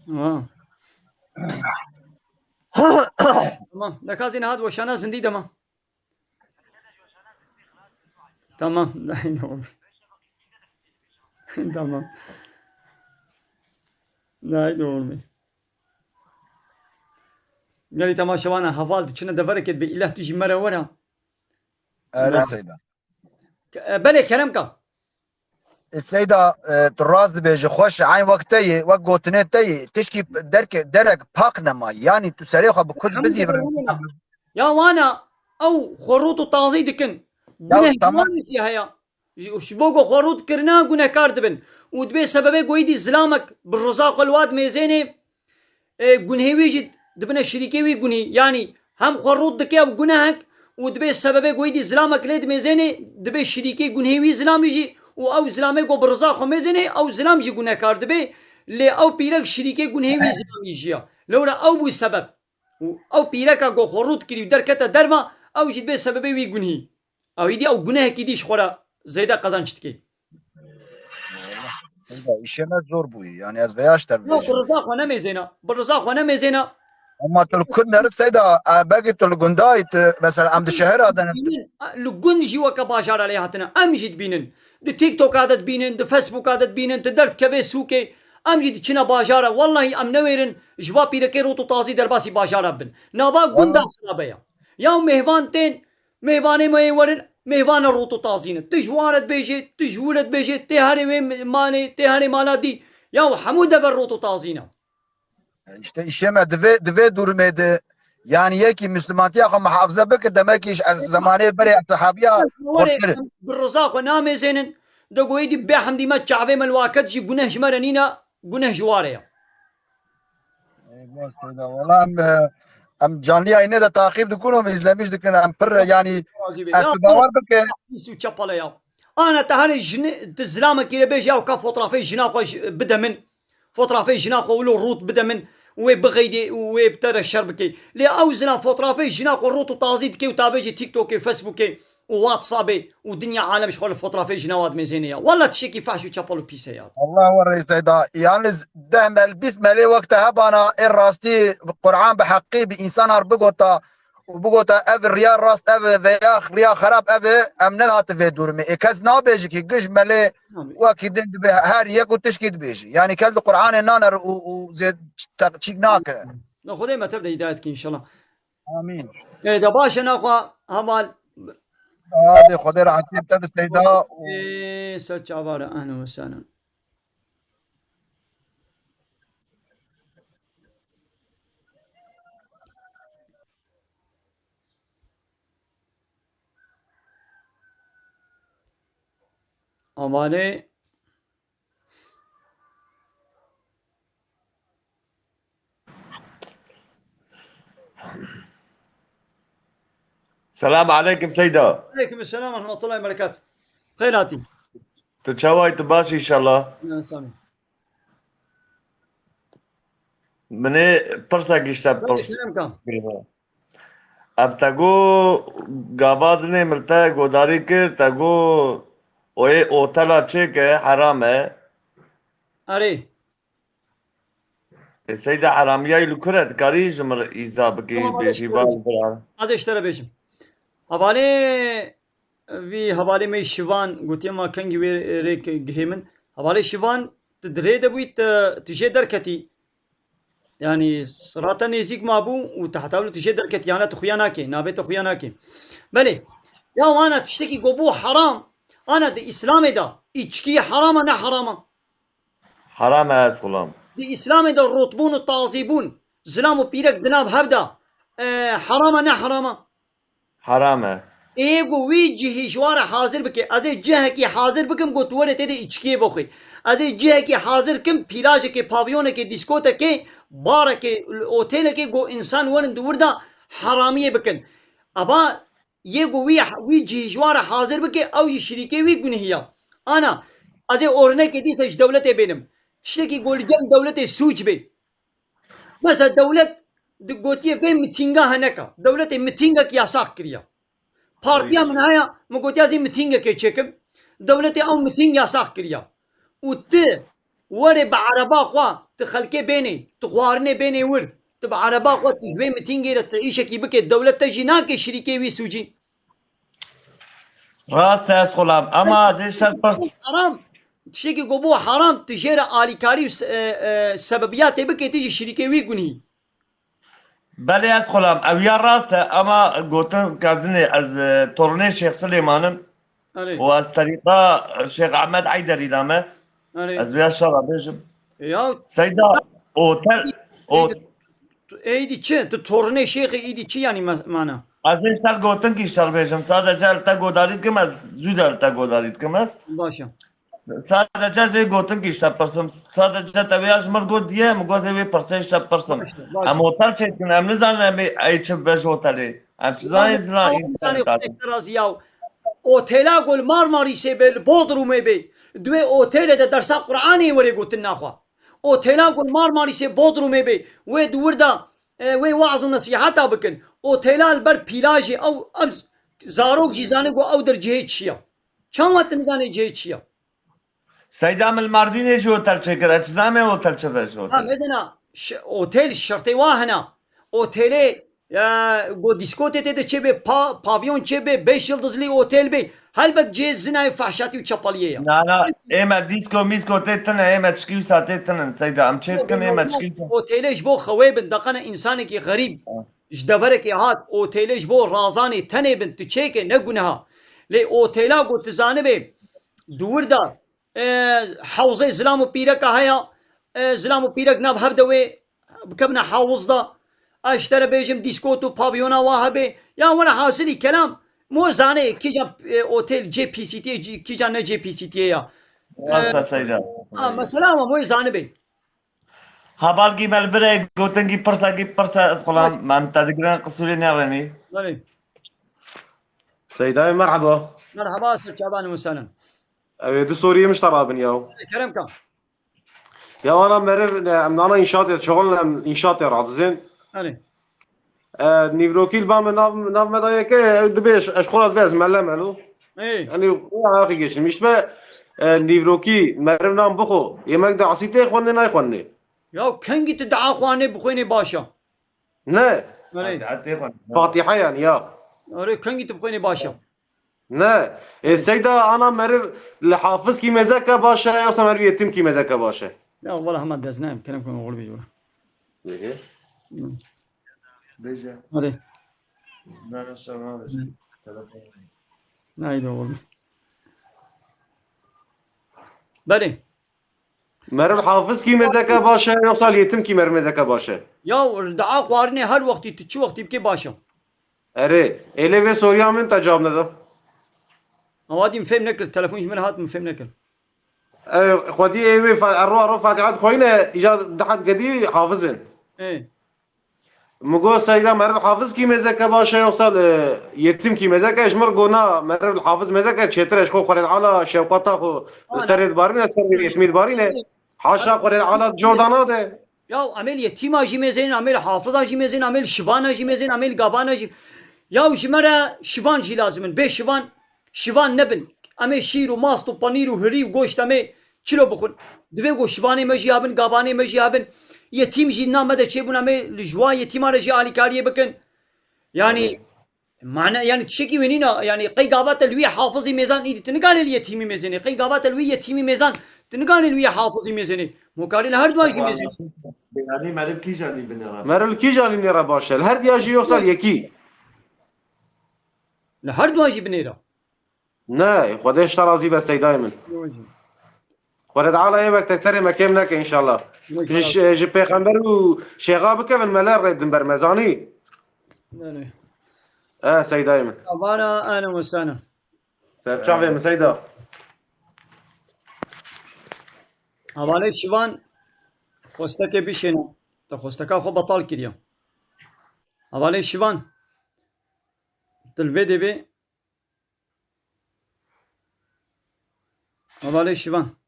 Ha. Tamam. Dekazî niha di weşana zindî dema. Tamam. Tamam. Haydi oğlum. Gelî temaşevana heval diçine deverekê bi îlah tu jî mere were. Ere Seyda. E, belê kerem ka. E, Seyda, e, tu rast dibêjî, xweş e, eyn wek te yê, wek gotinê te yê, tişkî derke, derek pak nema, yanî tu serê xwe bi kul bizîvirî. Ya wana ew xwe rût û tazî dikin. Ya, guneh tamam. Ji wan jî heye. Ji, ji bo ku xwe rût kirina gunehkar dibin. Û dibê sebebê ku êdî zilamek bi riza xwe li wa dimêzênê, e, gunhê wî jî dibine şirîkê wî gunhî. Yanî hem xwe rût dike ew gunehek û dibê sebebê ku êdî zilamek lê dimêzênê, dibê şirîkê gunhê wî zilamî jî û ew zilamê ku bi riza xwe mêzênê, ew zilam jî gunehkar dibê. Lê ew pîrek şirîkê gunhê wî zilamî jî ya. Lewra ew bû sebeb. Û ew pîreka ku xwe rût kirî û derkete derva, ew jî dibê sebebê wî gunhî. Ew êdî ew gunehekî dî ji xwe re zêde qezenc dike. Seyda, îşê me zor bûyî. Yanî ez veya ji te bibêjim. Yok, bi riza xwe nemêzêna. Bi riza xwe nemêzêna. Ama tu li ku neriv Seyda, e, belkî tu li gundayî, tu, mesela em di şehira de ne. Dibînin, e, li gund jî weke bajara lê hatine. Em jî dibînin. Di TikToka de dibînin, di Facebooka de dibînin, tu derdikevê sûkê. Em jî diçine bajara. Wellahî em newêrin ji va pîrekê rot û tazî derbasî bajara bibin. Nava gunda xirabe ya. Ya mêvan tên, mêvanê me yê werin, mêvana rot û tazî ne. Tu ji wan re dibêjê, tu ji wî re dibêjê, tê herê wê malê, tê herê mala dî. Ya hemû dever rot û tazî ne. İşte îşê me di vê, di vê durumê de, yanî yekî Müslümantiya xwe muhafaza bike, demek ki ji zemanê berê sahabiya xurtir. Bi riza xwe namêzênin, de goyî dî bê hemdî me çavê me li waket jî guneh ji me re nîne, guneh ji ware ya. Eyvah Seyda, wala em, e, em canlı yayını da takip dikin û izlemiş dikin, em pir, yanî, ez bawer bikin. Pîs û çepele ya. Ana te herê jini, tu zilamekî re bêje, ew ka fotrafê jina xwe ji, bide min. Fotrafê jina xwe wilo rût bide min. Wê bixeydê û wê bi te re şer bike. Lê ew zilam fotrafê jina xwe rût û tazî dike û ta bêje TikTokê, Facebookê û WhatsAppê û dinya alem ji xwe li fotrafê jina wa dimêzêne ya. Wela tiştekî fehş û çepel û pîs e ya. Allah we rê Seyda. Yalnız deh mel, bîst melê wek te hebana, ê rastî Qur'an bi heqî bi însanar bigota û bigota ev riya rast ev e veya riya xerab ev e, em nedihate vê durumê. Ê kes nabêje ki giş melê wekî din dibe her yek û tişkî dibêje. Yanî kes li Qur'anê naner û, û zê çîk nake. Na Xwedê me tev de hidayet ki inşallah. Amîn. Ê, de baş e naxwa heval. Hadi Xwedê rehetiyê te de Seyda û Ê, ser çava re, ehlen ve sehlen. Amanê. Selam aleykum Seyda. Aleykum selam ve rahmetullahi ve berekatuh. Xeyr hatî. Tu çawayî, tu baş inşallah. Ya, sağ ol. Min ê pirsek ji te pirs. Tabii, kerem kan. Ev te got gava zinê min te godarî kir, te got oyê otela çêke heram e. Erê. E, Seyda heramiyayî li kur e, dikarî ji min re îza bikî, Tamam, bêjî ez bar bira. Ez ê ji te re bêjim. Hevalê vî hevalê me Şivan gotiye ma kengî wê rê gihê min. Hevalê Şivan, tu di rê de bûyî, tu, tu jê derketî. Yani sirata nêzîk ma bû û tu heta wilo tu jê derketî, yana tu xuya nake, navê te xuya nake. Belê. Ya wana tiştekî go bû heram, ana di Îslamê de, îçkî heram e ne heram e? Heram e ez xulam. Di Îslamê de rotbûn û tazîbûn, zilam û pîrek di nav hev de, e, heram e ne heram e? Heram e. Ê ku wî cihî ji wan re hazir bike. Ez ê cihekî hazir bikim ku tu were tê de îçkiyê bixwî. Ez ê cihekî hazir kim, pîlajekê, pavyonekê, dîskotekê, barekê, otêlekê ku însan werin di wir de heramiyê bikin. Aba yê ku wî, wî cihî ji wan re hazir bike, ew jî şirîkê wî gunihî ya. Ana, ez ê ornekê dîsa ji dewletê bênim. Tiştekî ku li cem dewletê sûc bê. Mesela dewlet di gotiye vê mitînga heneka. Dewletê mitîngek yasax kiriya. Partiya min haya, min gotiya zî mitîngekê çêkim. Dewletê ew mitîng yasax kiriya. Û tu were bi ereba xwe, tu xelkê bênê, tu xwarinê bênê wir, tu bi ereba xwe tu ji wê mitîngê re tu îşekî bike, dewlet te jî nake şirîkê wî sûcî. Rast e, ez xulam. Ema ez ê ser pirs. Haram. Tiştekî ku bû haram, tu jê re alîkarî û se-, e, e, sebebiyatê bikê, tu jî şirîkê wî gunî. Belê, ez xulam. Ew ya rast e, ema gotin kevdinê ez, e, torunê Şêx Silêman im. Erê. Û ez terîqa Şêx Ehmed Eyderî de me. Erê. Ez vê şera bêjim. Ya. Seyda, otel, o- Êdî, êdî çi? Tu torunê Şêxê êdî çi yanî me-, mana? Ez ê ser gotinkî şer bêjim. Sadece li te godarî dikim ez, zû de li te godarî dikim ez. Baş e. Sadece ez ê gotinkî şer pirsim. Sadece te vêya ji min got diye, min got ez ê vê pirsê şer pirsim. Baş e, baş e. Em otel çêdikin, em nizanin em ê, ey çi bibe ji otelê. Em çi zanê zina Em zanê xwe te razî ya. Otela ku li Marmarîsê be, li Bodrumê be, di wê otelê de dersa Qur'anê were gotin naxwe. Otela ku li Marmarîsê, Bodrumê be, wê di wir de, e, wê waz û nesîheta bikin. Otela li ber pîlajê, ew, ev zarok jî zane ku ew der cihê çi ya. Çawa tu nizanê cihê çi ya? Seyda, min li Mardînê jî otel çêkir. Ez çi zanîme otel çi be ji otel. Ha, medena, ş-, otel şertê wa hene. Otelê, e, go dîskotê tê de çê be, pa-, pavyon çê be, beş yıldızlı otel be. Helbet cihê zinayê, fahşatî û çapaliyê ya. Na, na, ê me dîsko mîsko tê tine, ê me çikî wisa tê tinin, Seyda. Em çê dikin, ê me çikî wisa. Otelê ji bo xewê bin, deqene însanekî xerîb. Ha. Ji deverekê hat, otelê ji bo razanê tenê bin, tu çêke ne guneha. Lê otela ku tu zanibe, di wir de, e, hewzê zilam û pîreka heye, e, zilam û pîrek nav hev de wê bikevine hewz de. Ez ji te re bêjim, dîskot û pavyona wa hebe. Ya were hasilî kelam, mo zane kîjan, e, otel cê pîsîtiyê, cî-, kîjan ne cê pîsîtiyê ya. Rast e, Seyda. Ha, mesela ama mo zanibe. Hevalkî me li vir e, gotinkî pirsekî pirse, ez xulam, Baş. Em te digirin, qisûrê nêrenî. Belê. Seydayê merheba. Merheba, ser çavan û selen. Ew ê du soriyê min ji te rabin yaw. Kerem ka. Ya wana meriv, ne, em nana înşaatê, şixul em înşaatê radizên. Belê. E, nîvrokî li ba me nav, nav me da yeke, ew dibê ez, ez xwe ez bes mele melo. Ê. Yani, o ayakı geçirmiş. Be, e, nîvrokî, meriv nan bixo. Yemek de asî tê xwendê, nay xwendê. Ya kengî tu dua xwanê bixwênê baş e. Ne. Erê. Fatiha tê xwendê. Fatiha yani ya. Erê, kengî tu bixwênê baş e. Ne. E, Seyda, ana meriv li hafiz kî mezeke baş e, yoksa meriv yetim kî mezeke baş e? Ya wala hema dest nayem, kerem kun oğul bir jora. Peki. Hı. Bêje. Hadi. Nana şema bêje. Hı. Telefon. Haydi oğlum. Beni. Meriv hafiz kî mezeke baş e, yoksa yetim kî meriv mezeke baş e? Ya dua xwarinê her wextî, tu çi wextî bikê baş e. Erê, êlê vê soriya min te cevab neda. Awa dî min fêm nekir, telefon ji min hat min fêm nekir. E, xwedî ê wê fa-, erro erro Fatiha dixweyne, îca dihat gedî hafizin. Ê. Min got, Seyda, meriv hafiz kî mezeke baş e, yoksa, e, yetim kî mezeke? Ji min re got, na, meriv hafiz mezeke çêtir e, ji xwe Xwedê Teala şefqeta xwe Ana. Serê dibarîne, serê yetimî dibarîne. Haşa Xwedê Teala cor da nade. Ya, em ê li yetîma jî mêzên, em ê li hafiza jî mêzên, em ê li şibana jî mêzên, em ê li gavana jî. Ya û ji me re şivan jî lazim in. Bê şivan, şivan nebin. Em ê şîr û mast û panîr û hirî û goşt em ê çilo bixwin. Divê ku şivanê me jî hebin, gavanê me jî hebin. Yetîm jî di nav me de çêbûn, em ê li ji wan yetîman re jî alîkariyê bikin. Yanî, mane, yanî tiştekî wê nîne, yanî qey gava te li wî hafizî mêzan îdî, tu nikanî li yetîmî mêzênê. Qey gava te li wî yetîmî mêzan, tu nikanî li wî hafizî mêzênê. Mokarî li her duwan jî mêzênê. Yanî meriv kîjan î binêre? Meriv li kîjan î nêre baş e? Li her diya jî yoksa li yekî? Li her duwan jî binêre. Ne, Xwedê ji te razî be seydayê min. Xwedê Teala yê wek te serê me kêm neke înşallah. Ji, ji pêxember û şêxa bikevin me ler rê din ber me zanî. E seydayê min. Avara ene wesana. Serçavê min seyda. Hevalê şivan xwestekê bişêne. Te xwesteka xwe betal kiriye. Hevalê şivan. Dilbê dê bê. Hevalê şivan.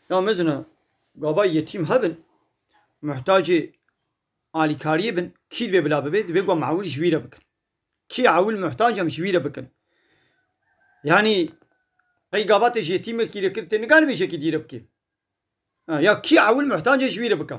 Ya mezina gava yetîm hebin, muhtacê alîkariyê bin, kî divê bila bibe, divê ku em ewil ji wî re bikin. Kî ewil muhtac em ji wî re bikin. Yanî qey gava te ji yetîmekî re kir, tê nikarî vêjekî dî re bikî. Ha, ya kî ewil muhtac e ji wî re bike.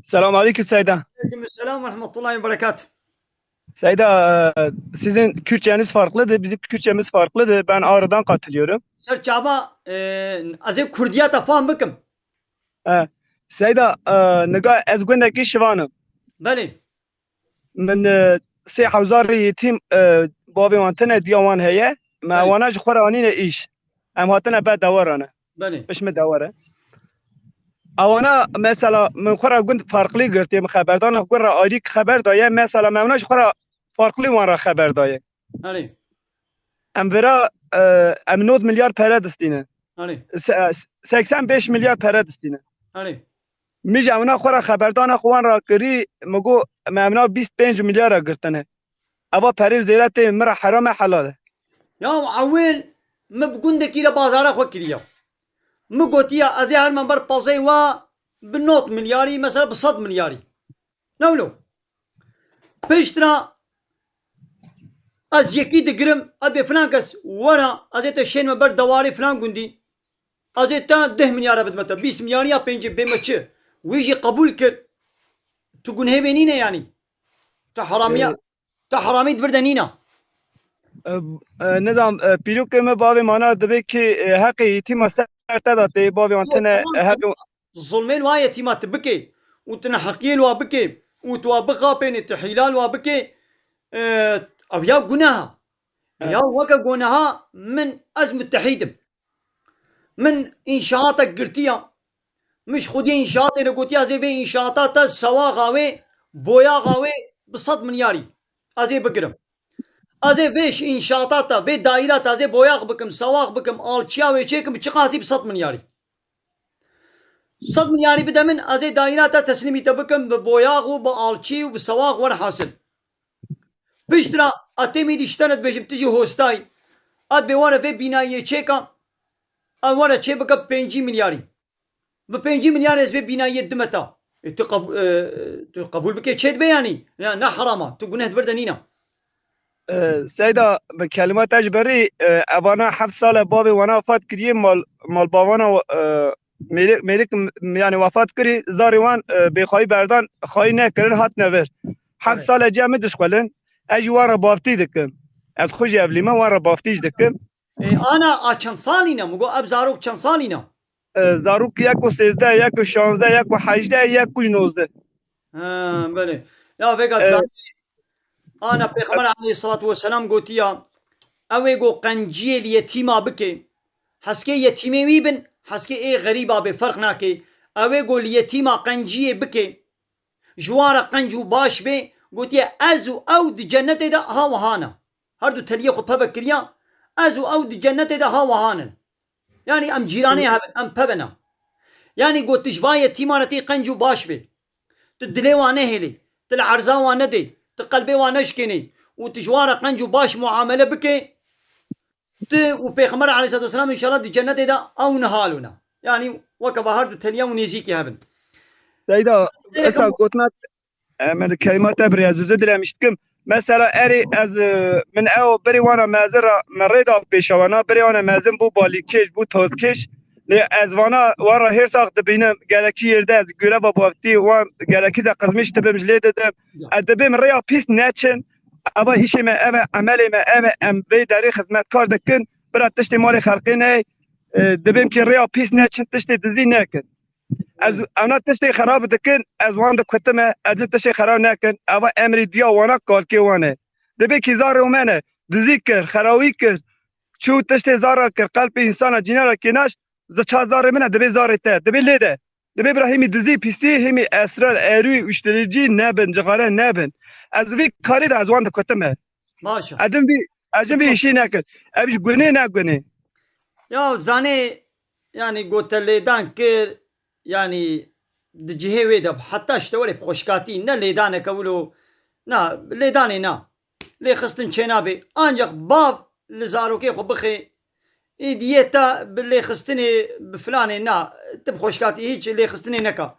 Selam aleyküm Seyda. Aleyküm selam ve rahmetullahi ve berekat. Seyda, e, sizin Kürtçeniz farklıdır, bizim Kürtçemiz farklıdır. Ben Ağrı'dan katılıyorum. Ser çava, e, ez ê Kurdiyata fam bikim. E, Seyda, e, niga ez gundekî Şivanim. Belê. Min e, sê hewzarê yetîm e, bavê wan tine diya wan heye. Me wana ji xwe re anîne îş. Em hatine ber dewara ne. Belê. Pişt min dewar e. Ewana mesela min xwe re gund farklî girtiye, min xeberdana gund re ayrî xeber daye. Mesela me wana ji xwe re farklî wan re xeber daye. Erê. Em vira e, em nod milyar pere distîne. Erê. Se- seksen beş milyar pere distîne. Erê. Min ji ewna xwe re xeberdana xwe wan re kirî, min got, me ewna bîst pênc milyar re girtine. Eva perê zêre tê min re heram e helal e. Ya ewil min bi gundekî re bazara xwe kiriya. Min gotiya ez ê herime ber pezey wa bi nod milyarî, mesela bi sed milyarî. Ne wilo? Piştre ez yekî digirim, ez bê filan kes were, ez ê te şênime ber dewarê filan gundî. Ez ê te deh milyara bidime te, bîst milyarî ya pêncî bê me çi? Wî jî qebûl kir. Tu gunhê wê nîne yanî. Tu heramiya, tu heramî di vir de nîne. E, e, nizam, e, pîrokê me bavê mana dibê ki e, heqê yetîma ser te de tê bavê wan tine e, heqê Zulmên wa yetîma tu bikê û tu neheqiyê li wa bikê û tu wa bixapênê, tu hîla li wa bikê, e, ev ya guneha. Ya weke guneha min ez mutehîd im. Min înşaatek girtiya. Min ji xwediyê înşaatê re gotiya ez ê vê înşaata te sewaxa wê, boyaxa wê bi sed milyarî ez ê bigirim. Ez ê vê ji înşaata te, vê daîra te ez ê boyax bikim, sewax bikim, alçiya wê çêkim, bi çiqasî bi sed milyarî. Sed milyarî bide min, ez ê daîra te teslîmî te bikim bi boyax û bi alçî û bi sewax werhasil. Piştre a têmî dî ji te re dibêjim, tu jî hostayî. A dibê were vê bînayiyê çêka, a were çê bike bi pêncî milyarî. Bi pêncî milyar ez vê bînayiyê dime ta. E, tu qeb- e, tu qebûl bike çê dibe yanî. Ya, ne herama. Tu guneh di vir de nîna. E, Seyda, bi kelima te ji berî e, evana heft sal e bavê wana wefat kiriye mal, malbavana e, mêrik, mêrik m- yani wefat kirî zarê wan e, bêxwayî berdan xwayî nekirin hatine vir. Heft sal e cem min dişxwelin. Ez jî wan re baftî dikim. Ez xwe jî evlî me wan re baftî jî dikim. E, ana a çend salî ne? Min got ev zarok çend salî ne? E, zarok yek û sêzdeh, yek û şazdeh, yek û hejdeh, yek û nozdeh. Ha, belê. Ya vêga e, zanî, ana Pêxember aleyhissalatu vesselam gotiya, ew ê go qenciyê li yetîma bike, heskê yetîmê wî bin, heskê ê xerîba bê ferq nake. Ew ê go li yetîma qenciyê bike, ji wan re qenc û baş bê, gotiye, ez û ew di cennetê de ha wiha ne. Her du teliyê xwe peve kiriya, ez û ew di cennetê de ha wiha nin. Yanî em cîranê hebin, em peve ne. Yanî got, tu ji van yetîman re tê qenc û baş bê. Tu dilê wan nehêlê, tu li erza wan nedê, tu qelbê wan neşkênê û tu ji wan re qenc û baş muamele bike, tu û Pêxember aleyhisselatu vesselam înşallah di cennetê de ew niha lûne. Yanî weke va her du teliya û nêzîkî hebin. Seyda, esa gotina, e, min kelîma te birî, ez zû dilemiş dikim. Mesela erê ez, e, min ew berê wana mezin ra, min rê da pêşewana, berê wana mezin bû balîkêş, bû tozkêş. Lê ez vana, wan ra hêrsax dibînim, gelekî yerde ez göreva bavtî, wan gelekî ze qizmîş dibim, ji lê didim. Ez dibêm rêya pîs neçin, eva îşê me, eve emelê me, eve em vê derê xizmetkar dikin, bira tiştê malê xelqê ney, e, dibêm ki rêya pîs neçin, tiştê dizî nekin. Ez, evna tiştê xerab dikin, ez wan dikutime, ez ê tiştê xerab nekin, eva emrî diya wana kalkê wan e. Dibê ki zarê û me ne, dizî kir, xerawî kir, çû tiştê zara kir, qelpê însana cînara kênaşt, zi ça zarê min e, dibê zarê te, dibê lê de. Dibê bira hêmî dizî, pîsî, hêmî esrar, erû, uştiricî nebin, cixare nebin. Ez vî karî de ez wan dikutime. Maşa. Edim vî, ejim vî işî nekir. Ev ji gunê ne gunê. Ya zanê, yanî gote lêdan kir, yanî di cihê wê de heta işte were bi xweşkatî ne lêdaneke wilo, na lêdanê na. Lêxistin çênabê. Ancak bav li zarokê xwe bixê, ê diyê te bi lêxistinê, bi filanê na, tu bi xweşkatî hîç lêxistinê neka.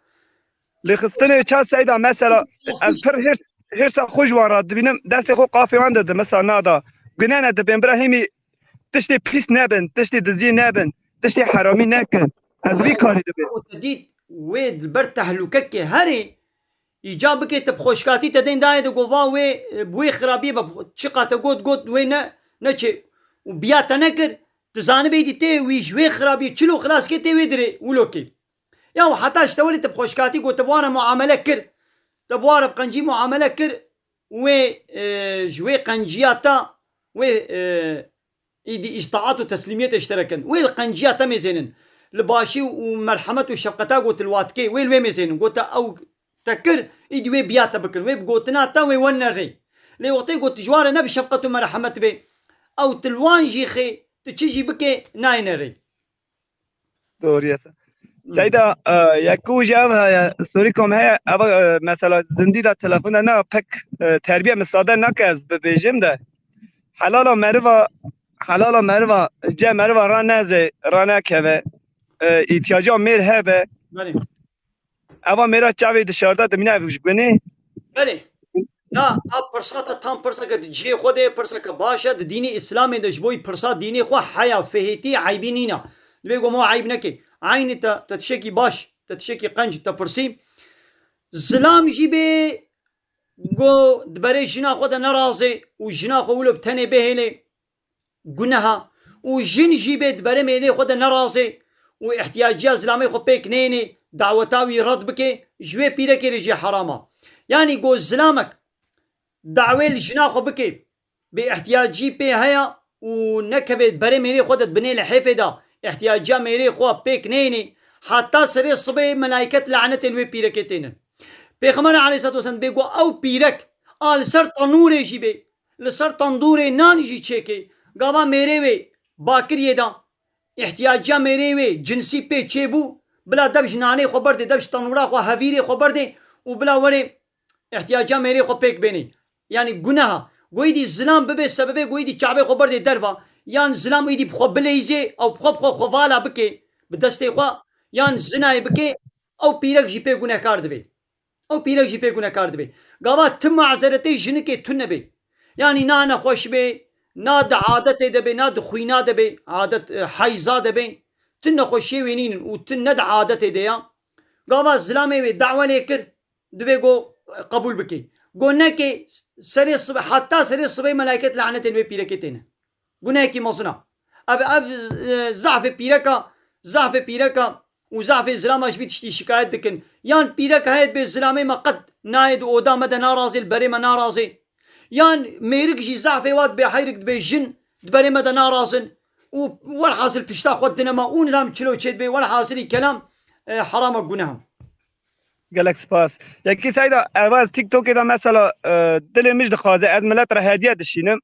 Lêxistinê ça seyda mesela ez pir hêrs, hêrsa xwe ji wan re dibînim, destê xwe qafê wan didim, mesela nada. Gune ne dibên bira hêmî tiştê pîs nebin, tiştê diziyê nebin, tiştê heramî nekin. Ez vî karî dibêm. Te dît wê li ber tehlûkekê herê, îca bike te bi xweşkatî te dên dayê de gova wê, e, bi wê xirabiyê be, çiqa te got, got wê ne, neçê û biya te nekir, tu zanibê dî tê wî ji wê xirabiyê çilo xilas kê tê wê dirê wilo kê. Ya û heta ji te welê te bi xweşkatî got te bi wan re muamele kir, te bi wan re bi qencî muamele kir, wê, e, ji wê qenciya te, wê, e, îdî îtaat û teslîmiyetê ji te re kin. Wê li qenciya te mêzênin. Li başî û merhemet û şefqeta got li watkê, wê li wê mêzênin. Got te ew te kir, îdî wê biya te bikin. Wê bi gotina te wê wenine rê. Lê wextê got tu ji wan re ne bi şefqet û merhemet bê, ew tu li wan jî xê, tu çi jî bikê, nayêne rê. Doğru ya. Seyda, e, yekû jî ev heye, storîka me heye, ev, e, mesela zindî de telefon de ne pek, e, terbiye misade nake ez bibêjim de. Helala meriva, helala meriva, ce meriva raneze, ranekeve, e, îhtiyacı mêr hebe. Belê. Eva mêra çavê dışarıda dimîne ev ji gunê. Belê. Na, a pirsa te tam pirseke di cihê xwe de ye, pirseke baş e, di dînê Îslamê de ji bo wî pirsa dînê xwe heya, fihêtî, eybî nîne. Divê ku ma eyb neke. Eynî te, te tişekî baş, te tişekî qenc te pirsî. Zilam jî bê ku di berê jina xwe de nerazê û jina xwe wilo bi tenê bihêlê. Guneha. Û jin jî bê di berê mêrê xwe de nerazê û ihtiyaciya zilamê xwe pêk nênê, daweta wî red bike, ji wê pîrekê re jî heram e. Yanî go zilamek dawê li jina xwe bike, bê ihtiyacî pê heye û nekeve berê mêrê xwe de di binê lihêfê de, ihtiyaciya mêrê xwe pêk nênê, heta serê sibê melayket lanetê li wê pîrekê tênin. Pêxember aleyhisselatu vesselam dibê go ew pîrek a li ser tenûrê jî bê, li ser tendûrê nan jî çêkê, gava mêrê wê bakiriyê de, ihtiyaciya mêrê wê cinsî pê çêbû, bila dev ji nanê xwe berdê, dev ji tenûra xwe, hevîrê xwe berdê û bila werê ihtiyaciya mêrê xwe pêk bênê. Yanî guneha. Goyî dî zilam bibe sebebê goyî dî çavê xwe berdê derva. Yan zilam êdî bi xwe bileyzê, ew bi xwe bi xwe xwe vala bike, bi destê xwe, yan zinayê bike, ew pîrek jî pê gunehkar dibe. Ew pîrek jî pê gunekar dibe. Gava ti mazeretê jinikê tune be. Yanî na nexweş be, na di adetê de be, na di xwîna de be, adet, e, heyza de be. Ti nexweşiyê wê nînin û ti ne di adetê de ya. Gava zilamê wê dawe lê kir, divê go, e, qebûl bike. Go neke, serê sibe, heta serê sibê melaiket lanetên wê pîrekê têne. Gunehekî mezin e. Ev, ev, e, zafê pîreka, zafê pîreka û zafê zilama ji vî tiştî şikayet dikin. Yan pîrek heye dibê zilamê me qet nayê di oda me de narazê, li berê me narazê. Yan mêrik jî zafê wa dibê heyrik dibê jin di berê me de narazin. Û welhasil pişta xwe dine me û nizam çilo çê dibê. Welhasilî kelam, e, herama guneha. Gelek spas. Yekî Seyda, ev ez TikTokê de mesela, e, dilê min jî dixwaze, ez milet re hediye dişînim.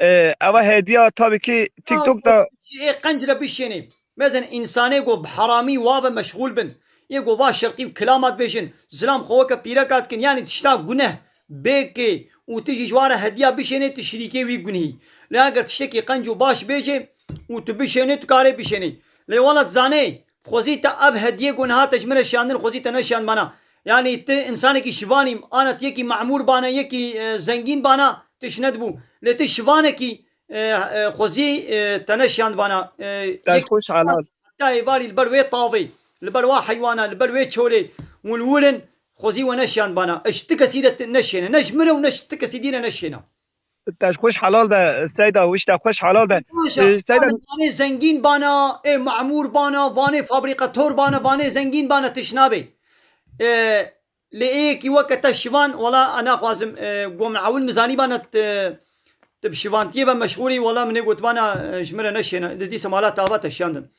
E, eva hediya tabii ki TikTok da. Ê qenc re bişênê. Mezen insanê go bi heramî wa ve meşxûl bin. Yê go va şerqî û kilama dibêjin. Zilam xwe weke pîreka dikin. Yanî tişta guneh bêkê û tu jî ji wan re hediya bişênê, tu şirîkê wî gunhî. Lê eger tiştekî qenc û baş bêje û tu bişênê, tu karê bişênê. Lê wela dizanê, xwezî te ev hediyê ku niha te ji min re şiyandin, xwezî te neşiyandbana. Yanî tu insanekî şivanî, ana tu yekî memûr bana, yekî, e, zengîn bana, tu ji nedibû. Lê tu şivanekî, e, e, xwezî, e, te neşiyandbana. E, Te ji yek xwe ji helal. Heta êvarî li ber wê tavê, li ber wa heywana, li ber wê çolê, hûn wir in, xwezî we neşiyandbana. Ji ti kesî re ti-, neşiyêne. Ne ji min re û ne ji ti kesî dî re neşiyêne. Te ji xwe ji helal be, Seyda, wişta xwe ji helal be. Baş e. Ee, Seyda, vanê zengîn bana, ê memûr bana, vanê fabrîkator bana, vanê zengîn bana, tişt nabê. Ee, Lê ê yekî weke te şivan, wela, e, naxwazim, e, go min ewil min zanîbana, e, tu bi şivantiyê ve meşxûlî, wela, min ê gotibana, e, ji min re neşêne. Di dîsa mala tava te şiyandin.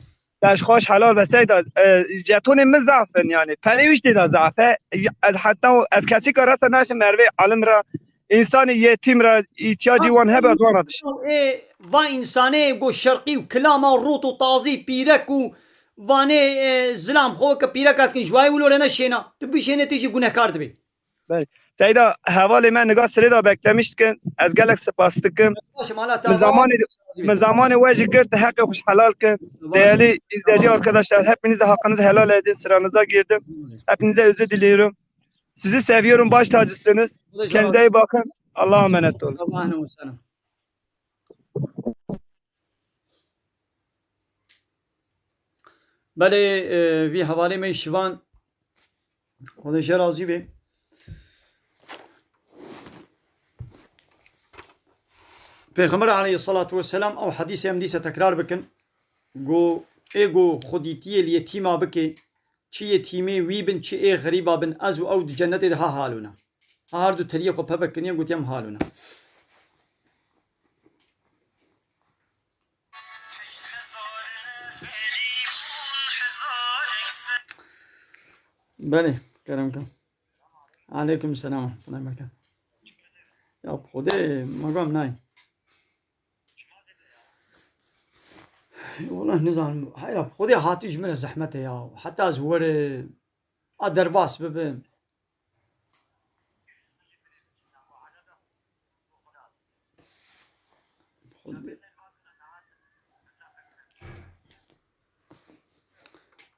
Te ji xwe ji helal be Seyda. E, jetonê min zaf in, yani. Perê wî jî tê de zaf e. Ez heta ez kesîka rasta naşim mervê alim re. Însanê yetîm re, îhtiyacî wan hebe, ez wan re dişim. Ê, va însanê go şerqî û kilama rût û tazî, pîrek û vanê, e, zilam xwe weke pîreka dikin, ji wayê wilo re neşêna. Tu bişênê, tu jî gunehkar dibî. Belê. Seyda, hevalê me niga sirê de beklemiş dikin. Ez gelek spas dikim. Baş e, mala te Min zamanê, min zamanê we jî girt, heqê xwe ji helal kin. Değerli izleyici arkadaşlar, hepinize hakkınızı helal edin, sıranıza girdim. Hepinize özür diliyorum. Sizi seviyorum, baş tacısınız. Kendinize iyi bakın. Allah'a emanet olun. Allah'a emanet olun. Belê, e, vî hevalê me şivan, Xwedê jê razî be. Pêxember aleyhissalatu vesselam ew hedîsê em dîsa tekrar bikin. Go, ê go xwedîtiyê li yetîma bike, çi yetîmê wî bin, çi ê xerîba bin, ez û ew di cennetê de ha halûne. Ha her du teliyê xwe peve kiriye, gotiye em halûne. Belê, kerem ke. Aleyküm selam ve rahmetullahi ve berekatuhu. Ya Xwedê, me gam nayê. Wala nizanim. Heyra, Xwedê hatî ji min re zehmet e ya. Heta ez were, a derbas bibim.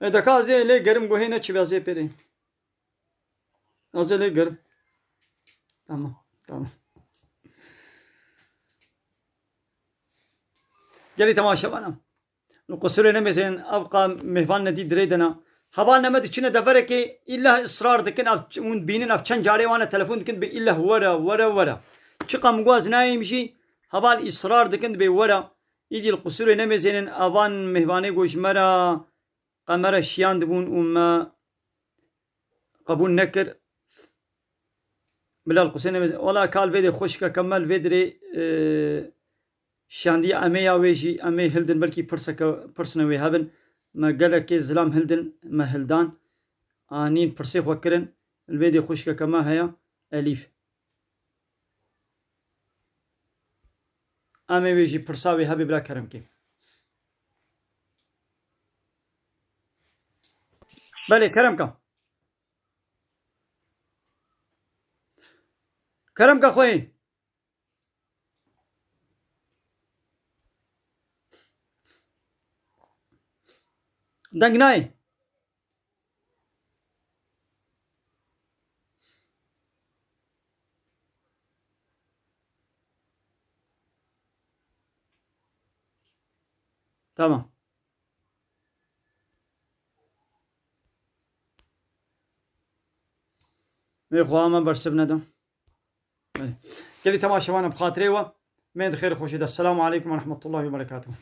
E, deka ez ê lê gerim, guhê neçibe, ez ê pêrê. Ez ê lê gerim. Tamam, tamam. Gelî temaşevana. Li qusûrê nemêzên ev qa mêvan nedî dirê dena. Heval neme diçine deverekê, îllah israr dikin, ev ç-, hûn bînin, ev çend carê wane telefon dikin, bi îllah were, were, were. Çiqa min got ez nayêm jî, heval israr dikin, dibê were. Îdî li qusûrê nemêzênin, evan mêvanê got ji me re, qe me re şiyandibûn û me qebûl nekir. Bila li qusê nemêzênin, wela kal vê dê xwişke ke me li vê dirê, e, Şandiye em ê ya wê jî, em ê hildin, belkî pirseke, pirsine wê hebin. Me gelekê zilam hildin, me hildan. Anîn pirsê xwe kirin. Li vê dê xwişkeke me heye, Elîf. Em ê wê jî pirsa wê hebê bila kerem kê. Belê, kerem ka. Kerem ka xweyê. Deng nayê. Tamam. Wê xwe me bersiv neda. Gelî temaşevana bi xatirê we. Mê di xêr xweşî de. Selamu aleykum ve rahmetullahi ve berekatuhu.